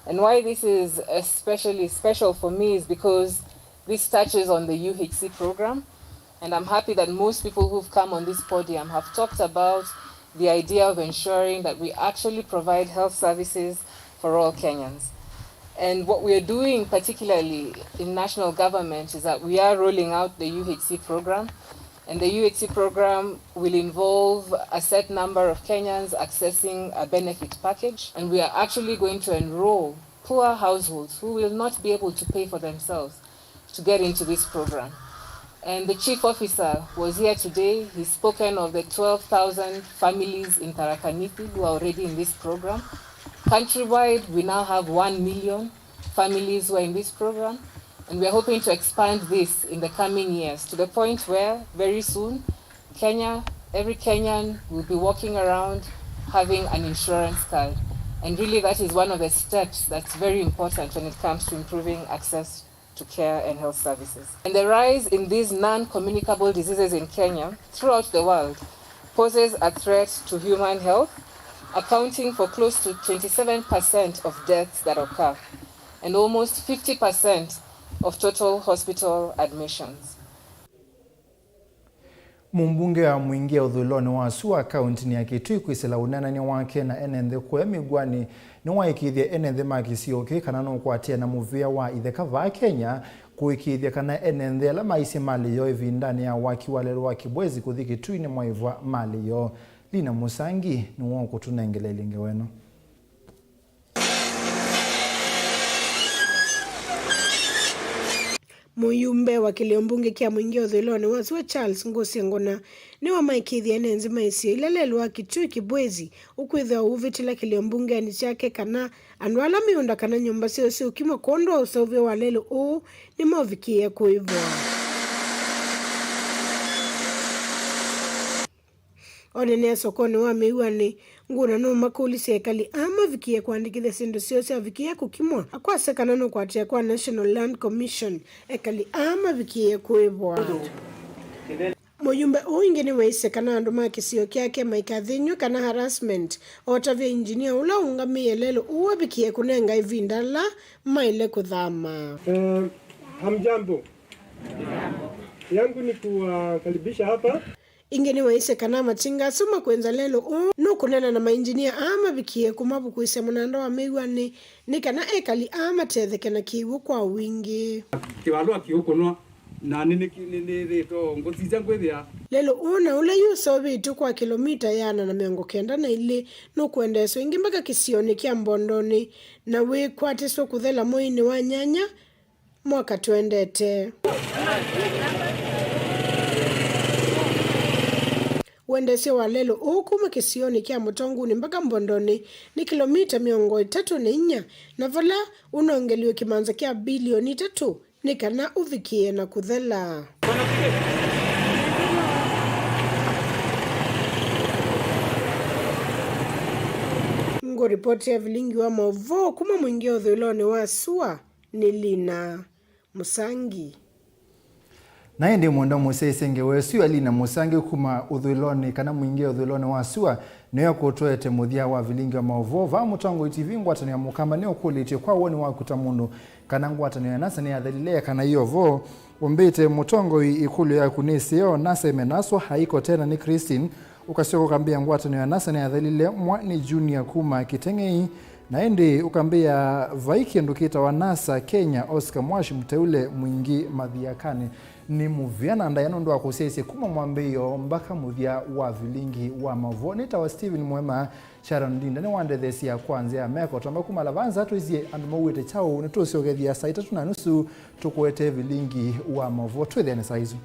And why this is especially special for me is because this touches on the U H C program. And I'm happy that most people who've come on this podium have talked about the idea of ensuring that we actually provide health services for all Kenyans. And what we're doing, particularly in national government, is that we are rolling out the U H C program. And the U H C program will involve a set number of Kenyans accessing a benefit package. And we are actually going to enroll poor households who will not be able to pay for themselves to get into this program. And the chief officer was here today. He's spoken of the twelve thousand families in Tharaka Nithi who are already in this program. Countrywide, we now have one million families who are in this program, and we are hoping to expand this in the coming years to the point where very soon Kenya, every Kenyan will be walking around having an insurance card. And really, that is one of the steps that's very important when it comes to improving access to care and health services. And the rise in these non-communicable diseases in Kenya throughout the world poses a threat to human health, accounting for close to twenty-seven percent of deaths that occur and almost fifty percent of total hospital admissions. Mũmbunge wa Mwingĩ ũthũĩlonĩ wa Sua kauntinĩ ya Kitui kwĩsĩla ũneenany'a wake na ene nthĩ kũya mĩw'anĩ, nĩwaĩkĩĩthye ene nthĩ ma kĩsio kĩĩ kana nũkwatĩana mũvĩa wa itheka vaa Kenya, kũĩkĩĩthya kana ene nthĩ ala maisye malĩ yoo ĩvindanĩ ya waki wa lelũ wa Kibwezi kũthi Kitui nĩmaĩvwa malĩ yoo. Lina Mũsangi nĩwe ũkũtũnengeleelya ngewa ĩno. Mũyumbe wa kĩlĩo mbunge kya Mwingĩ ũthũĩlonĩ wa Sua, Charles Ngũsĩ Ngũna, nĩwamaĩkĩĩthya ene nthĩ ma isio ila lelũ wa Kitui Kibwezi ũkwĩthĩwa ũvĩtĩla kĩlĩo mbungenĩ kyake kana andũ ala mĩũnda kana nyũmba syoo syĩũkimwa kwondũ wa ũseũvyo wa lelũ ũũ nĩmaũvikĩĩe kũĩvwa. Onenea sokonĩ wa mĩw'anĩ, Ngũna nũmakũlisye ekali aa mavikĩĩe kũandĩkĩthya syĩndũ syoo syavikĩĩa kũkimwa, akwasya kana nũkwatĩa kwa National Land Commission ekali aa mavikĩĩe kũĩvwa. Mũyumbe ũũ ĩngĩ nĩweisye kana andũ ma kĩsio kyake maikathĩnw'e kana harassment, otavya injinia ũla ũũngamĩe lelũ ũũ avikĩĩe kũnenga ĩvinda ala maĩle kũthama. Eh, hamjambo. Yangu ni kuwakaribisha hapa. Ĩngĩ nĩwaisye kana matinga asu makwĩnza lelũ ũũ nũkũneena na mainjinia aa mavikie kũmavukuĩsya mũnanda wa mĩw'anĩ nĩ kana ekali aa matetheke na kĩw'ũ kwa wingĩ. Kĩvalũa kĩũkũnwa na nĩ nĩ nĩ nĩ ngũsisya ngwĩthĩa. Lelũ ũũ na ũla yu ũseũvĩtw'e kwa kĩlomita ĩana na mĩongo kenda na ilĩ nũkũendeeswa ĩngĩ mbaka kĩsionĩ kya Mbondonĩ na wĩkwatĩswe kũthela mweinĩ wa nyanya mwaka tũendete. Ũendeesyo wa lelũ ũũ kuma kĩsionĩ kya Mũtongunĩ mbaka Mbondonĩ nĩ kĩlomita mĩongo ĩtatũ na inya, na vala ũnongeliwe kĩmanza kya bilioni itatũ nĩ kana ũvikĩe na kũthela. Ngũripoti ya vilingi wa maũvoo kuma mũingĩ ũthũĩlonĩ wa sua nĩ Lina Mũsangi. Na ĩndĩ mwenda mũsyaĩĩsye ngewa ĩsu ya Lina Mũsangi kuma ũthũĩlonĩ kana mũingĩ ũthũĩlonĩ wa sua, nĩyo ĩkũtũete mũthya wa vilingi wa maũvoo. Vaa Mũtongoi T V, ngwatanĩo ya Mũkamba nĩũkũlĩtye kwa woni waku ta mũndũ kana ngwatanĩo ya NASA nĩyathelile kana ĩyo vo. Ũmbĩte Mũtongoi, ĩkũlyo yaku nĩ ĩseo, NASA ĩmenaswa, haiko tena nĩ Christine. Ũkasyoka ũkambĩa ngwatanĩo ya NASA nĩyathelile, mwa nĩ Junior kuma Kĩteng'ei. Na ĩndĩ ũkambĩa vai kĩndũ kĩtawa NASA Kenya, Oscar Mwash, Mũteule Mwingĩ Mathiakanĩ. Nĩ mũvea na ndaĩa nũndũ wa kũsyaĩĩsya kuma mwambĩĩo mbaka mũthya wa vilingi wa maũvoo. Nĩtawa Stephen Mwema. Sharon Ndinda nĩwandetheesya kwa nzĩa ya meko. Twamba kumala vanza twĩsye andũ mauĩte kyaũ, nĩtũũsyokethya saa itatũ na nusu tũkũete vilingi wa maũvoo. Twĩthĩane saa isu.